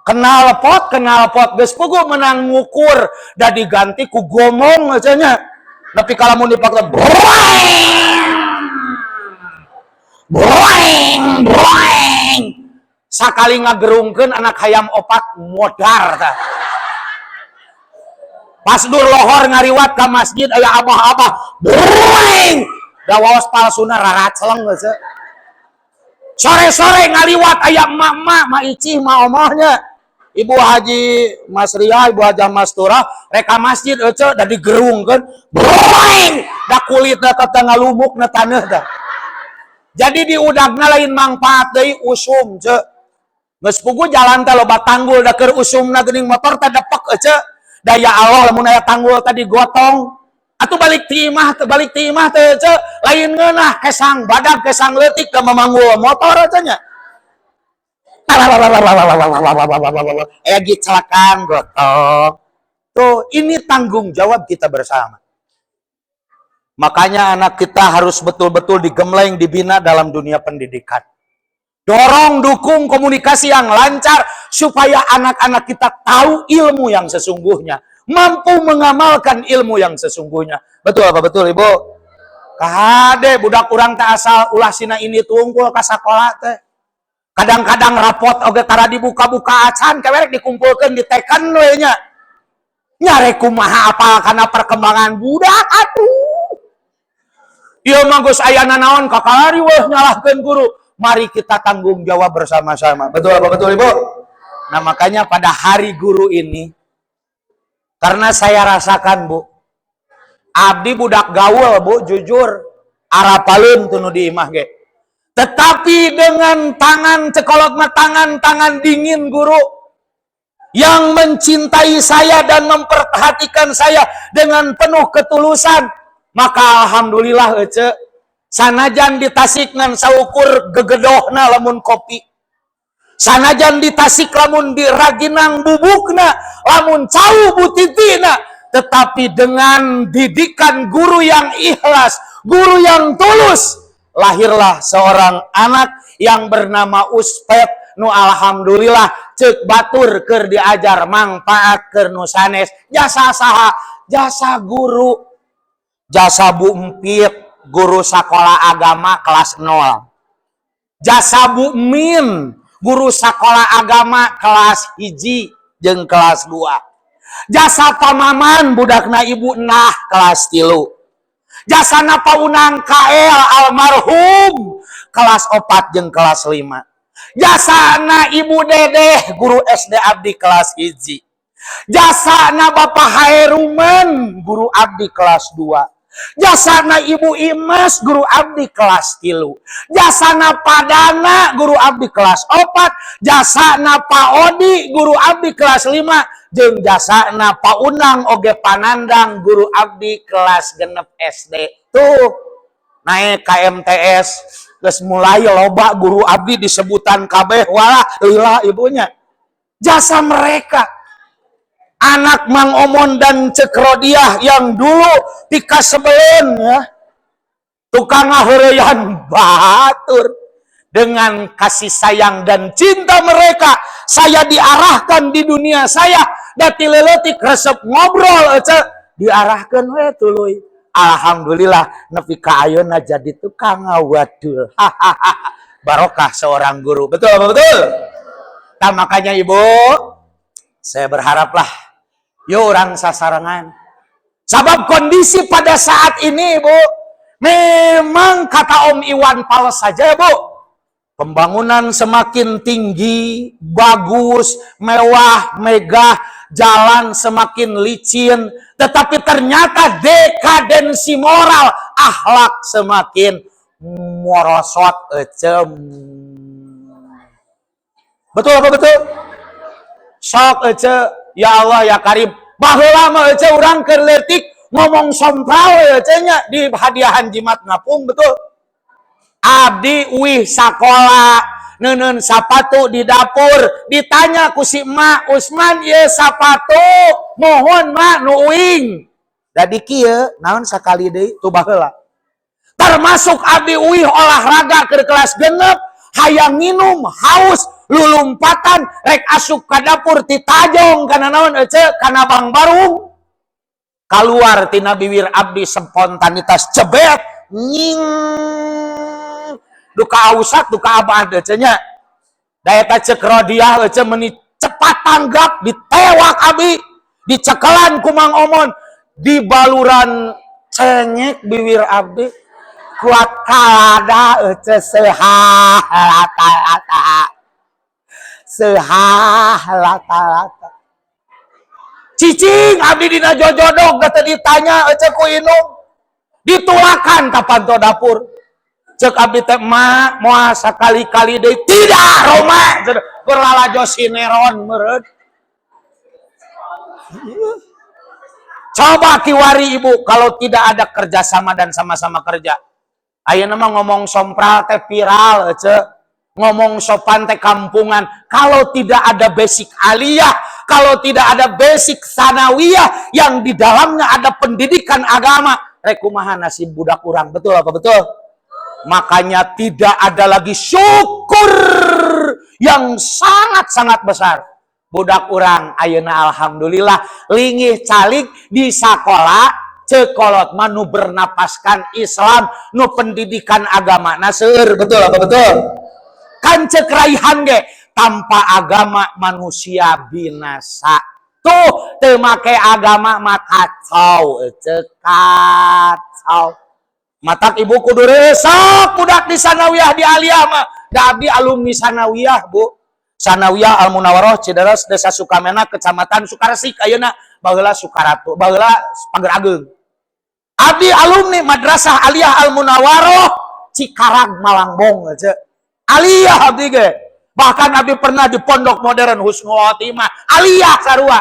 Knalpot, knalpot geus puguh menang ngukur da diganti ku gomong cenah. Nepi ka lamun dipake broeng broeng broeng, sakali ngagerungkeun anak hayam opat modar tah. Pas dur lohor ngariwat ka masjid aya abah-abah broeng, da waos palsuna raraceleng geus. Sore-sore ngaliwat aya emak-emak, ma icih, ma omohnya, Ibu Haji Mas Ria, Ibu Haji Mas Turah, rek ka masjid, ece, da digerungkeun broeng, da kulitna teh ngalumuk na taneuh tah. Jadi diudagna lain mangpaat deui, usum, ce. Geus puguh jalan teh loba tanggul, da keur usumna geuning motor teh depek, ece. Da ya Allah, lamun aya tanggul tadi gotong atuh balik ti imah teh, balik ti imah teh, ece, lain ngeunah kesang badag, kesang leutik da memanggul motor, ece, nya. Aya kecelakaan gotong. Tuh, ini tanggung jawab kita bersama. Makanya anak kita harus betul-betul digembleng, dibina dalam dunia pendidikan. Dorong, dukung komunikasi yang lancar supaya anak-anak kita tahu ilmu yang sesungguhnya, mampu mengamalkan ilmu yang sesungguhnya. Betul apa betul, Ibu? Kade budak urang teh asal ulah sina ini tungkul ka sakola teh. Kadang-kadang rapot oge tara dibuka-buka acan, kewerek dikumpulkeun, diteken we nya. Nyare kumaha apal kana perkembangan budak atuh. Ieu mah geus aya nanaon kakalari weh nyalahkeun guru. Mari kita tanggung jawab bersama-sama. Betul apa betul, Ibu? Nah, makanya pada hari guru ini, karena saya rasakan, Bu, abdi budak gaul, Bu, jujur arapaleun teu nu di imah ge. Tetapi dengan tangan cekolok mah tangan-tangan dingin guru yang mencintai saya dan memperhatikan saya dengan penuh ketulusan, maka alhamdulillah, ece, sanajan di Tasik ngan saukur gegedohna lamun kopi, sanajan di Tasik lamun di raginang bubukna, lamun cau butitina, tetapi dengan didikan guru yang ikhlas, guru yang tulus, lahirlah seorang anak yang bernama Uspet nu alhamdulillah cek batur keur diajar mangpaat keur nu sanes. Jasa saha? Jasa guru, jasa Bu Empit, guru sekolah agama kelas 0, jasa Bu Min, guru sekolah agama kelas 1 jeung kelas 2, jasa Pamaman, budakna Ibu Nah, kelas 3, jasana Pak Unang KL almarhum kelas 4 jeung kelas 5, jasana Ibu Dedeh, guru SD abdi kelas 1, jasana Bapak Haeruman, guru abdi kelas 2, jasana Ibu Imas, guru abdi kelas 3, jasana Padana, guru abdi kelas 4, jasana Pak Odi, guru abdi kelas 5, jeung jasana Pak Unang oge Panandang, guru abdi kelas 6 SD. Tuh naik KMTS geus mulai loba guru abdi disebutan kabeh, walah lila ibunya. Jasa mereka, anak Mang Omon dan Cekrodiah yang dulu tika sebelum ya tukang ngaheureyan batur. Dengan kasih sayang dan cinta mereka, saya diarahkan di dunia saya. Dati leutik resep ngobrol ece, diarahkan we tuluy. Alhamdulillah nepi ka ayeuna jadi tukang ngawadul. Barokah seorang guru. Betul apa betul? Nah, makanya Ibu, saya berharaplah yuk urang sasarengan. Sebab kondisi pada saat ini, Ibu, memang kata Om Iwan Fals saja, Bu, pembangunan semakin tinggi, bagus, mewah, megah, jalan semakin licin, tetapi ternyata dekadensi moral, akhlak semakin morosot, ecem. Betul apa betul? Sok ece, ya Allah ya Karim. Baheula mah ece urang keur leutik ngomong sompral ece nya di hadiahan jimat ngapung, betul? Abdi uih sakola neundeun sapatu di dapur, ditanya ku si emak, "Usman, ieu sapatu?" "Mohon, Mak, nu uing." Dadi kieu naon sakali deui tuh baheula. Termasuk abdi uih olahraga ke kelas 6, hayang nginum, haus, lulumpatan rek asup ka dapur, titajong kana naon ece, kana bang barung, keluar tina bibir abdi spontanitas cebet nying, duka ausat duka abah ece nya. Da eta cek rodiah ece, meni cepat tanggap, ditewak abi, dicekelan ku Mang Omon, di baluran cengek bibir abdi kuat kalada ece, sehah rata-rata sehah rata-rata. Cicing abdi dina jojodog, da teu ditanya ece ku indung, ditulakan ka panto dapur. Cek abdi teh, "Mak, moal sakali-kali deui." "Tidak, Roma berlalajo sineron meureun." Coba kiwari, Ibu, kalau tidak ada kerjasama dan sama-sama kerja. Ayeuna mah ngomong sompral teh viral ece, ngomong sopan teh kampungan. Kalau tidak ada basic aliyah, kalau tidak ada basic sanawiyah yang di dalamnya ada pendidikan agama, rek kumaha nasib budak urang? Betul apa betul? Makanya tidak ada lagi syukur yang sangat-sangat besar. Budak urang ayeuna alhamdulillah linggih calik di sekolah, cek kolot mah nu bernapaskan Islam, nu pendidikan agama nah seueur. Betul apa betul? Kan cek Raihan ge, tanpa agama manusia binasa. Tuh, teu make agama mah kacau ece, kacau. Matak Ibu kudu resep budak di sanawiyah, di aliyah mah. Da abdi alumni sanawiyah, Bu. Sanawiyah Al Munawaroh Cideres, Desa Sukamena, Kecamatan Sukaresik ayeuna, baheula Sukaratu, baheula Pager Ageung. Abdi alumni Madrasah Aliyah Al Munawaroh Cikarag Malangbong aja. Aliyah abdi ge. Bahkan abdi pernah di Pondok Modern Husnul Khotimah, aliyah sarua.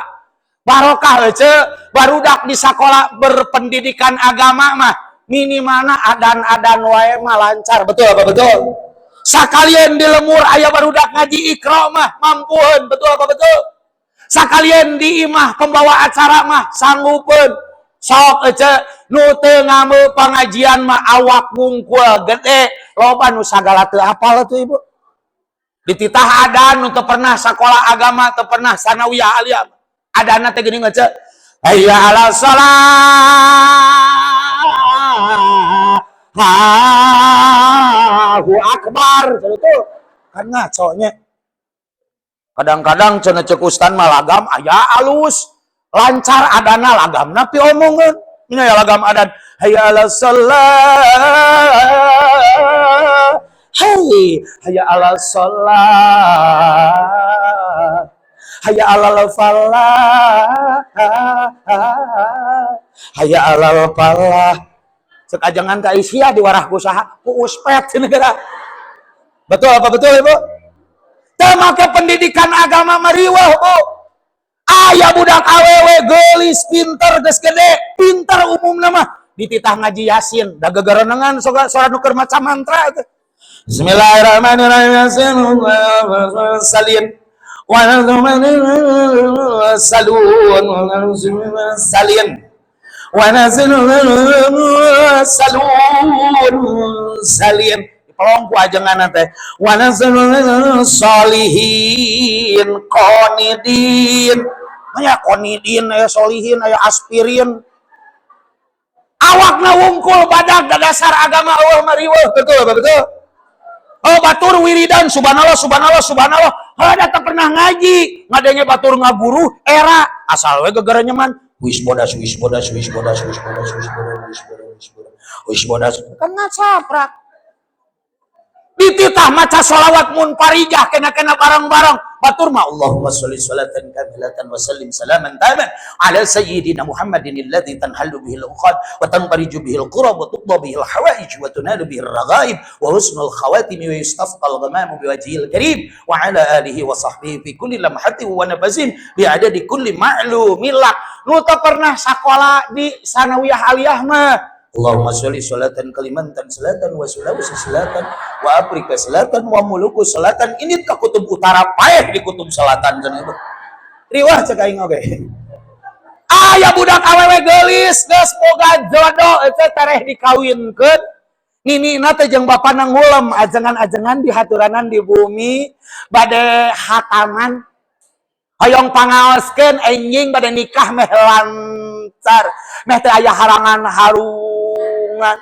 Barokah ece, barudak di sekolah berpendidikan agama mah minimalna adan-adan wae mah lancar. Betul apa betul? Sakalian di lemur aya barudak ngaji Iqra mah mampueun. Betul apa betul? Sakalian di imah pembawa acara mah sanggupeun. Sok ece, nu teu ngameu pengajian mah awak wungkul gede, loba nu sagala teu apal tuh, Ibu. Dititah adan, nu teu pernah sekolah agama, teu pernah sanawiyah aliyah, adana teh geuning ece, hayya ala salah, Allahu akbar itu kan ngaco nya. Kadang-kadang cenah cek ustad mah lagam aya alus lancar adana, lagamna piomongeun. Ini ya lagam adan hayya ala salah, hey, hayya ala salah, hayya alal falah, hayya alal falah. Cek ajangan ka Aisyah diwarah ku saha? Ku uspet cenah geura. Betul apa betul, Ibu? Teu make pendidikan agama mariweuh, Bu. Aya budak awewe geulis, pinter, geus gede pinter umumna mah, dititah ngaji Yasin da gegerenengan sora nu keur maca mantra teh. Bismillahirrahmanirrahim, Yasin salin salun salin wa salun salin. Dipelong ku ajengan teh. Wa solihin qonidin. Aya qonidin, aya solihin, aya aspirin. Awakna wungkul badag da dasar agama eueuh mah riweuh, betul apa betul? Oh, batur wiridan subhanallah subhanallah subhanallah. Heuh, da teu pernah ngaji, ngadenge batur ngaguru era asal we gegara nyeman. Wis bodas wis bodas wis bodas wis bodas wis bodas wis bodas wis bodas wis bodas kan ngacaprak. Dititah maca sholawat munfarijah kena-kena bareng-bareng. Batur mah Allahumma sholli sholatan kamilatan wa sallim salaman taman ala sayyidina Muhammadin alladzi tanhallu bihil uqad wa tanfariju bihil qurab wa tuqda bihil hawaij wa tunalu bihil raghaib wa husnul khawatimi wa yustafqal ghamamu biwajhil karim wa ala alihi wa sahbihi fi kulli lamhatin wa nafasin bi adadi kulli ma'lumin lak. Nu teu pernah sakola di sanawiyah aliyah mah Allahumma sholli sholatan Kalimantan Selatan wa Sulawesi Selatan wa Afrika Selatan wa Maluku Selatan, ini ke kutub utara paeh di kutub selatan cenah itu. Riwah cek aing oge. Aya budak awewe geulis geus boga jodoh eta tereh dikawinkeun. Ninina teh jeung bapana ngulem ajengan-ajengan di haturanan di bumi bade hataman. Hoyong pangaoskeun enjing bade nikah meh lancar, meh teu aya harangan harungan.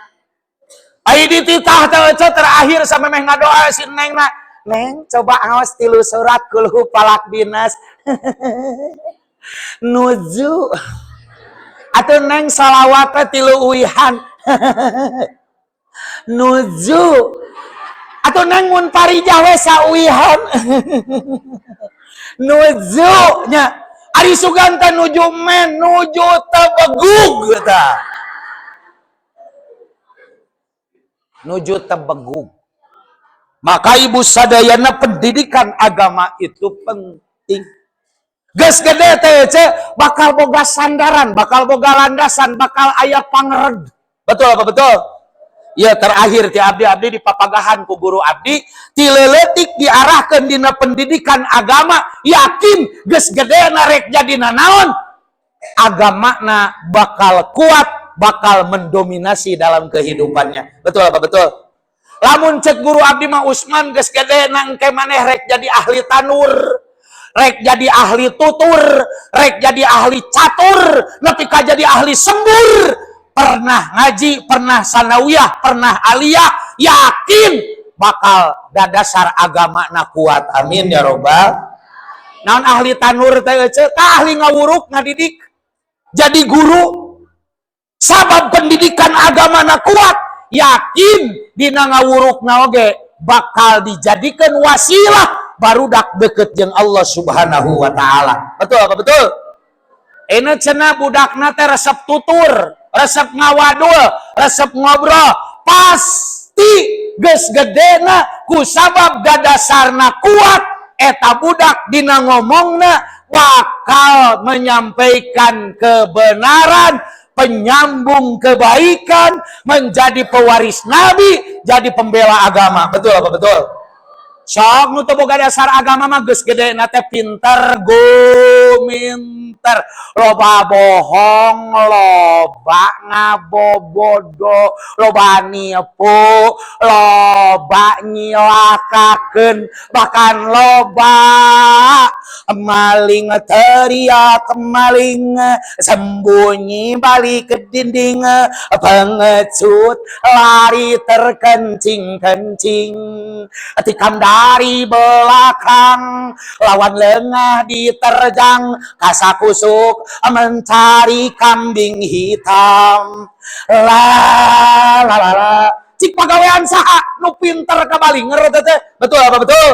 Ai dititah teh ece terakhir sampe meh ngadoa si nengna. Neng, coba aos 3 surat kulhu falak binas. Nuju. Atuh neng salawat teh 3 uihan. Nuju. Atuh neng mun parijah we sauihan. Nuju nya. Ari sugan teh nuju men, nuju tebegug tah. Nuju tebegug. Maka ibu sadayana pendidikan agama itu penting. Geus gede teh ce, bakal boga sandaran, bakal boga landasan, bakal aya pangred. Betul apa betul? Ya terakhir ti abdi-abdi di papagahan ku guru abdi, ti leuletik diarahkeun dina pendidikan agama, yakin geus gede na rek jadi nanaon, agamana bakal kuat, bakal mendominasi dalam kehidupannya. Betul apa betul? Lamun cek guru abdi mah Usman geus gede na engke maneh rek jadi ahli tanur, rek jadi ahli tutur, rek jadi ahli catur, nepi ka jadi ahli sembur. Pernah ngaji, pernah sanawiyah, pernah aliyah, yakin bakal dadasar agama na kuat. Amin ya robbal. Naon ahli tanur teh ece? Tah ahli ngawuruk ngadidik. Jadi guru. Sabab pendidikan agama na kuat, yakin dina ngawuruk na oge bakal dijadikan wasilah barudak deket jeung Allah Subhanahu wa taala. Betul apa betul? Ini cenah budakna teh resep tutur, resep ngawadul, resep ngobrol, pasti geus gedena ku sabab dadasarna kuat, eta budak dina ngomongna bakal menyampaikan kebenaran, penyambung kebaikan, menjadi pewaris nabi, jadi pembela agama. Betul apa betul? Sok nu teu boga dasar agama mah geus gedena teh pinter guminter, loba bohong, loba ngabobodo, loba nipu, loba nyilakakeun, bahkan loba maling teriak maling, sembunyi balik ke dinding, pengecut lari terkencing-kencing, tikam dari belakang, lawan lengah diterjang, kasakusuk mencari kambing hitam. La la la la. Cik pagawean saha nu pinter kabalinger teh. Betul apa betul?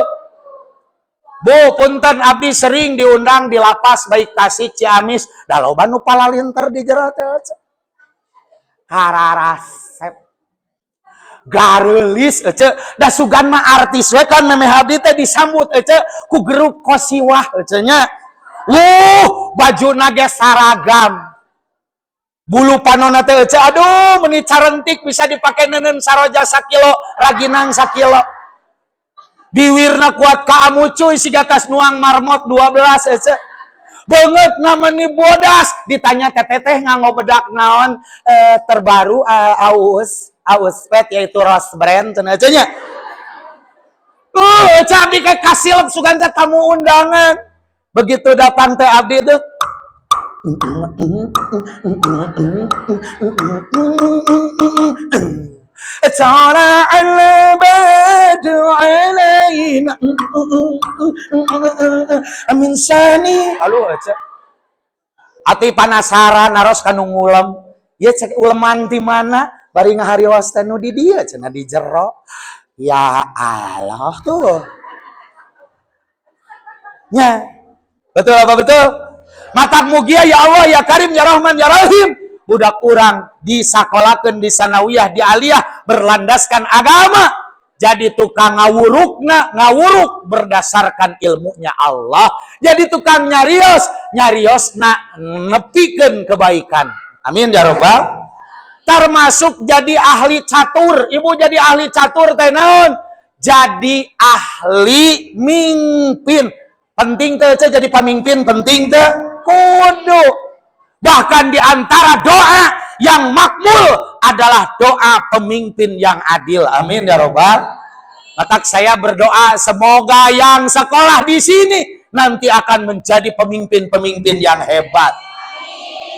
Bu, punten abdi sering diundang di lapas baik Tasik, Ciamis, da loba nu palalinter di jero teh. Kararasep. Gareulis ece, da sugan mah artis we kan memeh abdi teh disambut ece ku grup kosiwah ece nya. Wuh, bajuna ge saragam. Bulu panona teh ece, aduh meni carentik bisa dipake neuneun saroja sakilo, raginang sakilo. Biwirna kuat kaamucuy siga tas nuang marmot 12 ece. Beungeut na meni bodas, ditanya teteh nganggo bedak naon terbaru aus. Auspet yaitu Rose Brand cenah nya. Abdi kayak kasil sugan teh tamu undangan. Begitu datang teh abdi tuh طلع البدر علينا من sani. Aduh, aja. Ati panasaran naros kanu ngulem. Ya cek uleman ti mana? Bari ngaharios teh nu di dieu cenah di jero. Ya Allah tuh. Nya. Betul apa betul? Matak mugia ya Allah ya Karim ya Rahman ya Rahim. Budak urang disakolakeun di sanawiyah di aliyah berlandaskan agama. Jadi tukang ngawurukna ngawuruk berdasarkan ilmunya Allah. Jadi tukang nyarios nyariosna nepikeun kebaikan. Amin ya robbal. Termasuk jadi ahli catur. Ibu jadi ahli catur teh naon? Jadi ahli mimpin. Penting teh jadi pemimpin, penting teh kudu. Bahkan di antara doa yang makmul adalah doa pemimpin yang adil. Amin ya robbal. Maka saya berdoa semoga yang sekolah di sini nanti akan menjadi pemimpin-pemimpin yang hebat.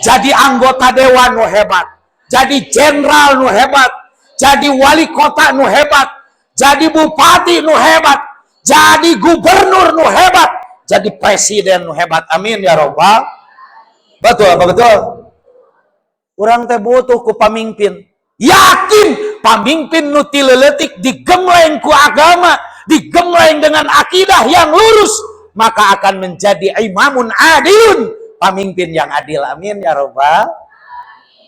Jadi anggota dewan nu hebat, jadi jenderal nu hebat, jadi wali kota nu hebat, jadi bupati nu hebat, jadi gubernur nu hebat, jadi presiden nu hebat. Amin ya robbal. Betul apa betul? Urang teh butuh ku pamimpin. Yakin pamimpin nu ti leutik digembleng ku agama, digembleng dengan akidah yang lurus, maka akan menjadi imamun adilun, pamimpin yang adil. Amin ya robbal.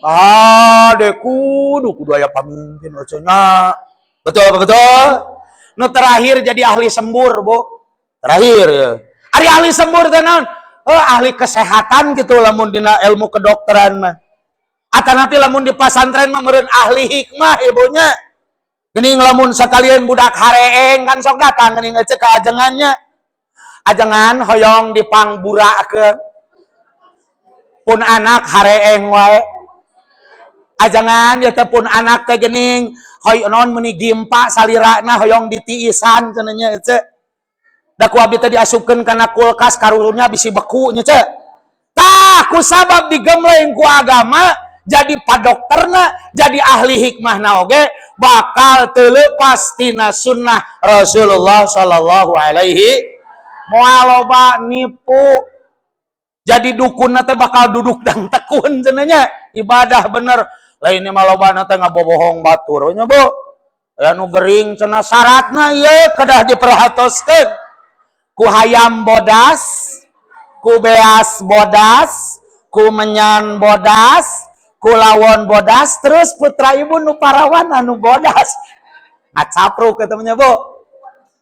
Ah, deh kudu kudu aya pamimpin nya. Betul apa betul? Nu terakhir jadi ahli sembur, Bu. Terakhir ya. Ari ahli sembur teh naon? Oh, ahli kesehatan gitu lamun dina ilmu kedokteran mah. Atanapi lamun di pasantren mah meureun ahli hikmah ibunya. Geuning lamun sakalian budak hareeng kan sok datang geuning ngecek ka ajengannya. Ajengan hoyong dipangburakeun. Pun anak hareeng wae. Ajengan ya teh pun anak teh geuning hoy naon meuni gimpa salirana hoyong ditiisan cenah nya ece. Da ku abdi teh diasupkeun kana kulkas karunya bisi beku nya ce. Tah ku sabab digembleng ku agama jadi padokterna, jadi ahli hikmahna oge bakal teu leupas tina sunnah Rasulullah sallallahu alaihi. Moal loba nipu. Jadi dukunna teh bakal duduk dan tekun cenah nya, ibadah bener. Lain mah lobana teh ngabobohong batur nya, Bu. Aya nu gering cenah syaratna ieu kedah diperhatoskeun. Ku hayam bodas, ku beas bodas, ku menyan bodas, ku lawon bodas, terus putra ibu nu parawan anu bodas. Ngacapruk ketemunya, Bu.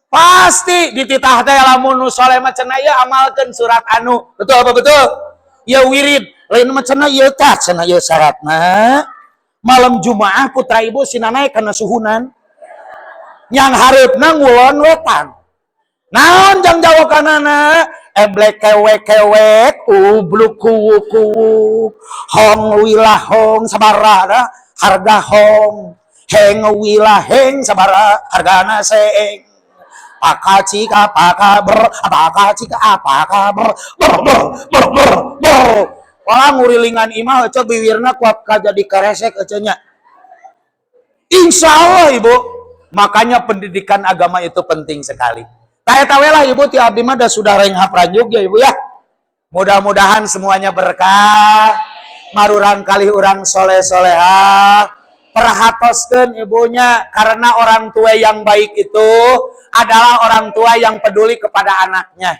Pasti dititah teh lamun nu soleh mah cenah ieu amalkeun surat anu. Betul apa betul? Ya wirid, lain mah cenah ieu tah cenah ieu syaratna. Malam Jumaah putra ibu sina naek kana suhunan. Yang hareupna ngulon wetan. Naon jang jawakanana? Eblek kewek kewek, ubluk kuwuk kuwuk, hong wilah hong sabaraha harga hong, heng wilah heng sabaraha hargana seeng. Paka cika paka ber, apaka cika apaka ber, ber ber ber ber ber. Wah ngurilingan imah ece biwirna kuat ka jadi keresek ece nya. Insya Allah ibu, makanya pendidikan agama itu penting sekali. Kayak tahu lah ibu ti abdi mah dah sudah renghap ranjuk ya ibu ya. Mudah-mudahan semuanya berkah. Marurang kali urang soleh soleha. Perhatoskeun ibunya karena orang tua yang baik itu adalah orang tua yang peduli kepada anaknya.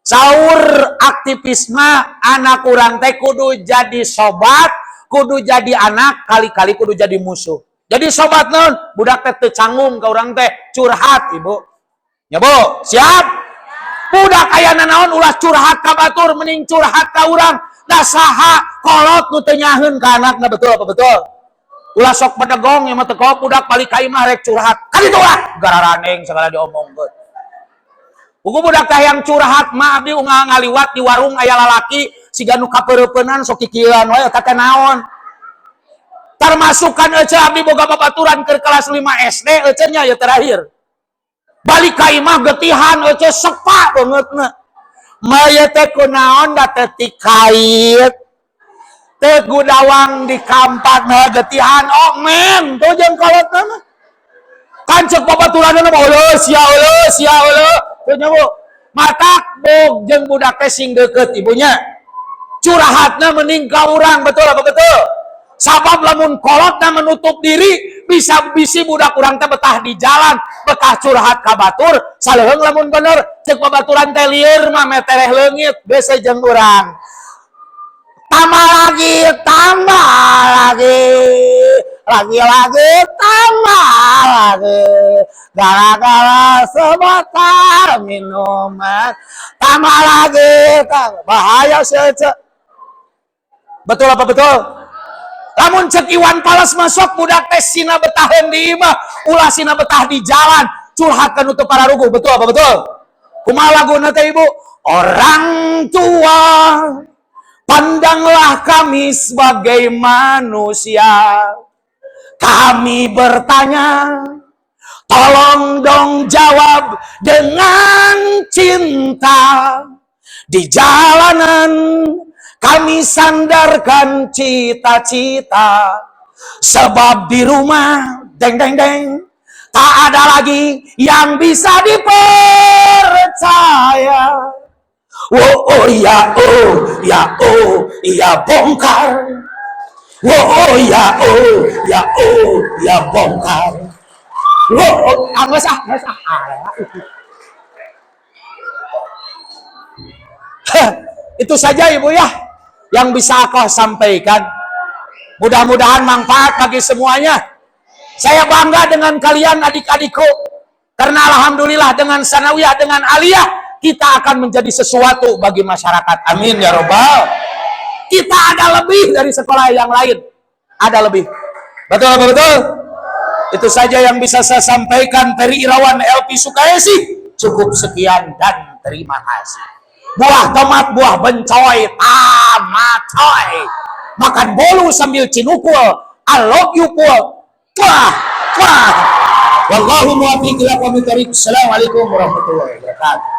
Saur aktivisme anak urang teh kudu jadi sobat, kudu jadi anak, kali-kali kudu jadi musuh. Jadi sobat non, budak teh teu canggung ka urang teh curhat ibu. Ya Bu, siap? Budak aya nanaon ulah curhat ka batur, mending curhat ka urang. Da saha kolot nu teu nyaheun ka anakna, betul apa betul? Ulah sok bedegong ya mah teu budak balik ka imah rek curhat. Kan itu lah gararaneng segala diomongkeun. Buku budak teh yang curhat mah abdi unggal ngaliwat di warung aya lalaki siga nu kapeureupeunnan sok kikieuan wae eta teh naon. Termasuk kan Ece abdi boga babaturan ke kelas 5 SD Ece nya ya terakhir. Balik ka imah getihan Ece sepak bangetna. Maya teh kunaon da teh tikait. Teh gudawang di kampak nah getihan oh men tuh jeung kolotna mah. Kan cek babaturanna mah eueuh sia eueuh sia eueuh. Teu nya Bu. Matak bog jeung budak teh sing deukeut ibunya. Curhatna mending ka urang betul apa betul? Sabab lamun kolotna menutup diri bisa bisi budak urang teh betah di jalan, betah curhat ka batur, saleuheung lamun bener cek babaturan teh lieur mah metereh leungit bese jeung urang. Tambah lagi, tambah lagi, lagi-lagi, tambah lagi, gara-gara sebotol minuman, tambah lagi, tambah. Bahaya sih, Cek. Betul apa betul? Lamun cek Iwan Fals masuk budak teh sina betaheun di imah, ulah sina betah di jalan, curhat ka nu teu pararuguh, betul apa betul? Kumaha laguna teh Ibu? Orang tua, pandanglah kami sebagai manusia. Kami bertanya, tolong dong jawab dengan cinta. Di jalanan kami sandarkan cita-cita. Sebab di rumah, deng deng deng, tak ada lagi yang bisa dipercaya. Oh, ya oh, ya bongkar. Oh, oh ya oh, ya bongkar. Oh, oh, ah, nggak sah, nggak sah. Ah, itu saja Ibu ya yang bisa aku sampaikan. Mudah-mudahan manfaat bagi semuanya. Saya bangga dengan kalian adik-adikku. Karena alhamdulillah dengan sanawiyah, dengan aliyah, kita akan menjadi sesuatu bagi masyarakat. Amin ya robbal. Kita ada lebih dari sekolah yang lain. Ada lebih. Betul apa betul? Itu saja yang bisa saya sampaikan. Peri Irawan LP Sukaesi. Cukup sekian dan terima kasih. Buah tomat, buah bencoy, tamat coy. Makan bolu sambil cinukul. I love you pul. Wah, wah. Wallahu muwaffiq ila aqwamit thoriq. Assalamualaikum warahmatullahi wabarakatuh.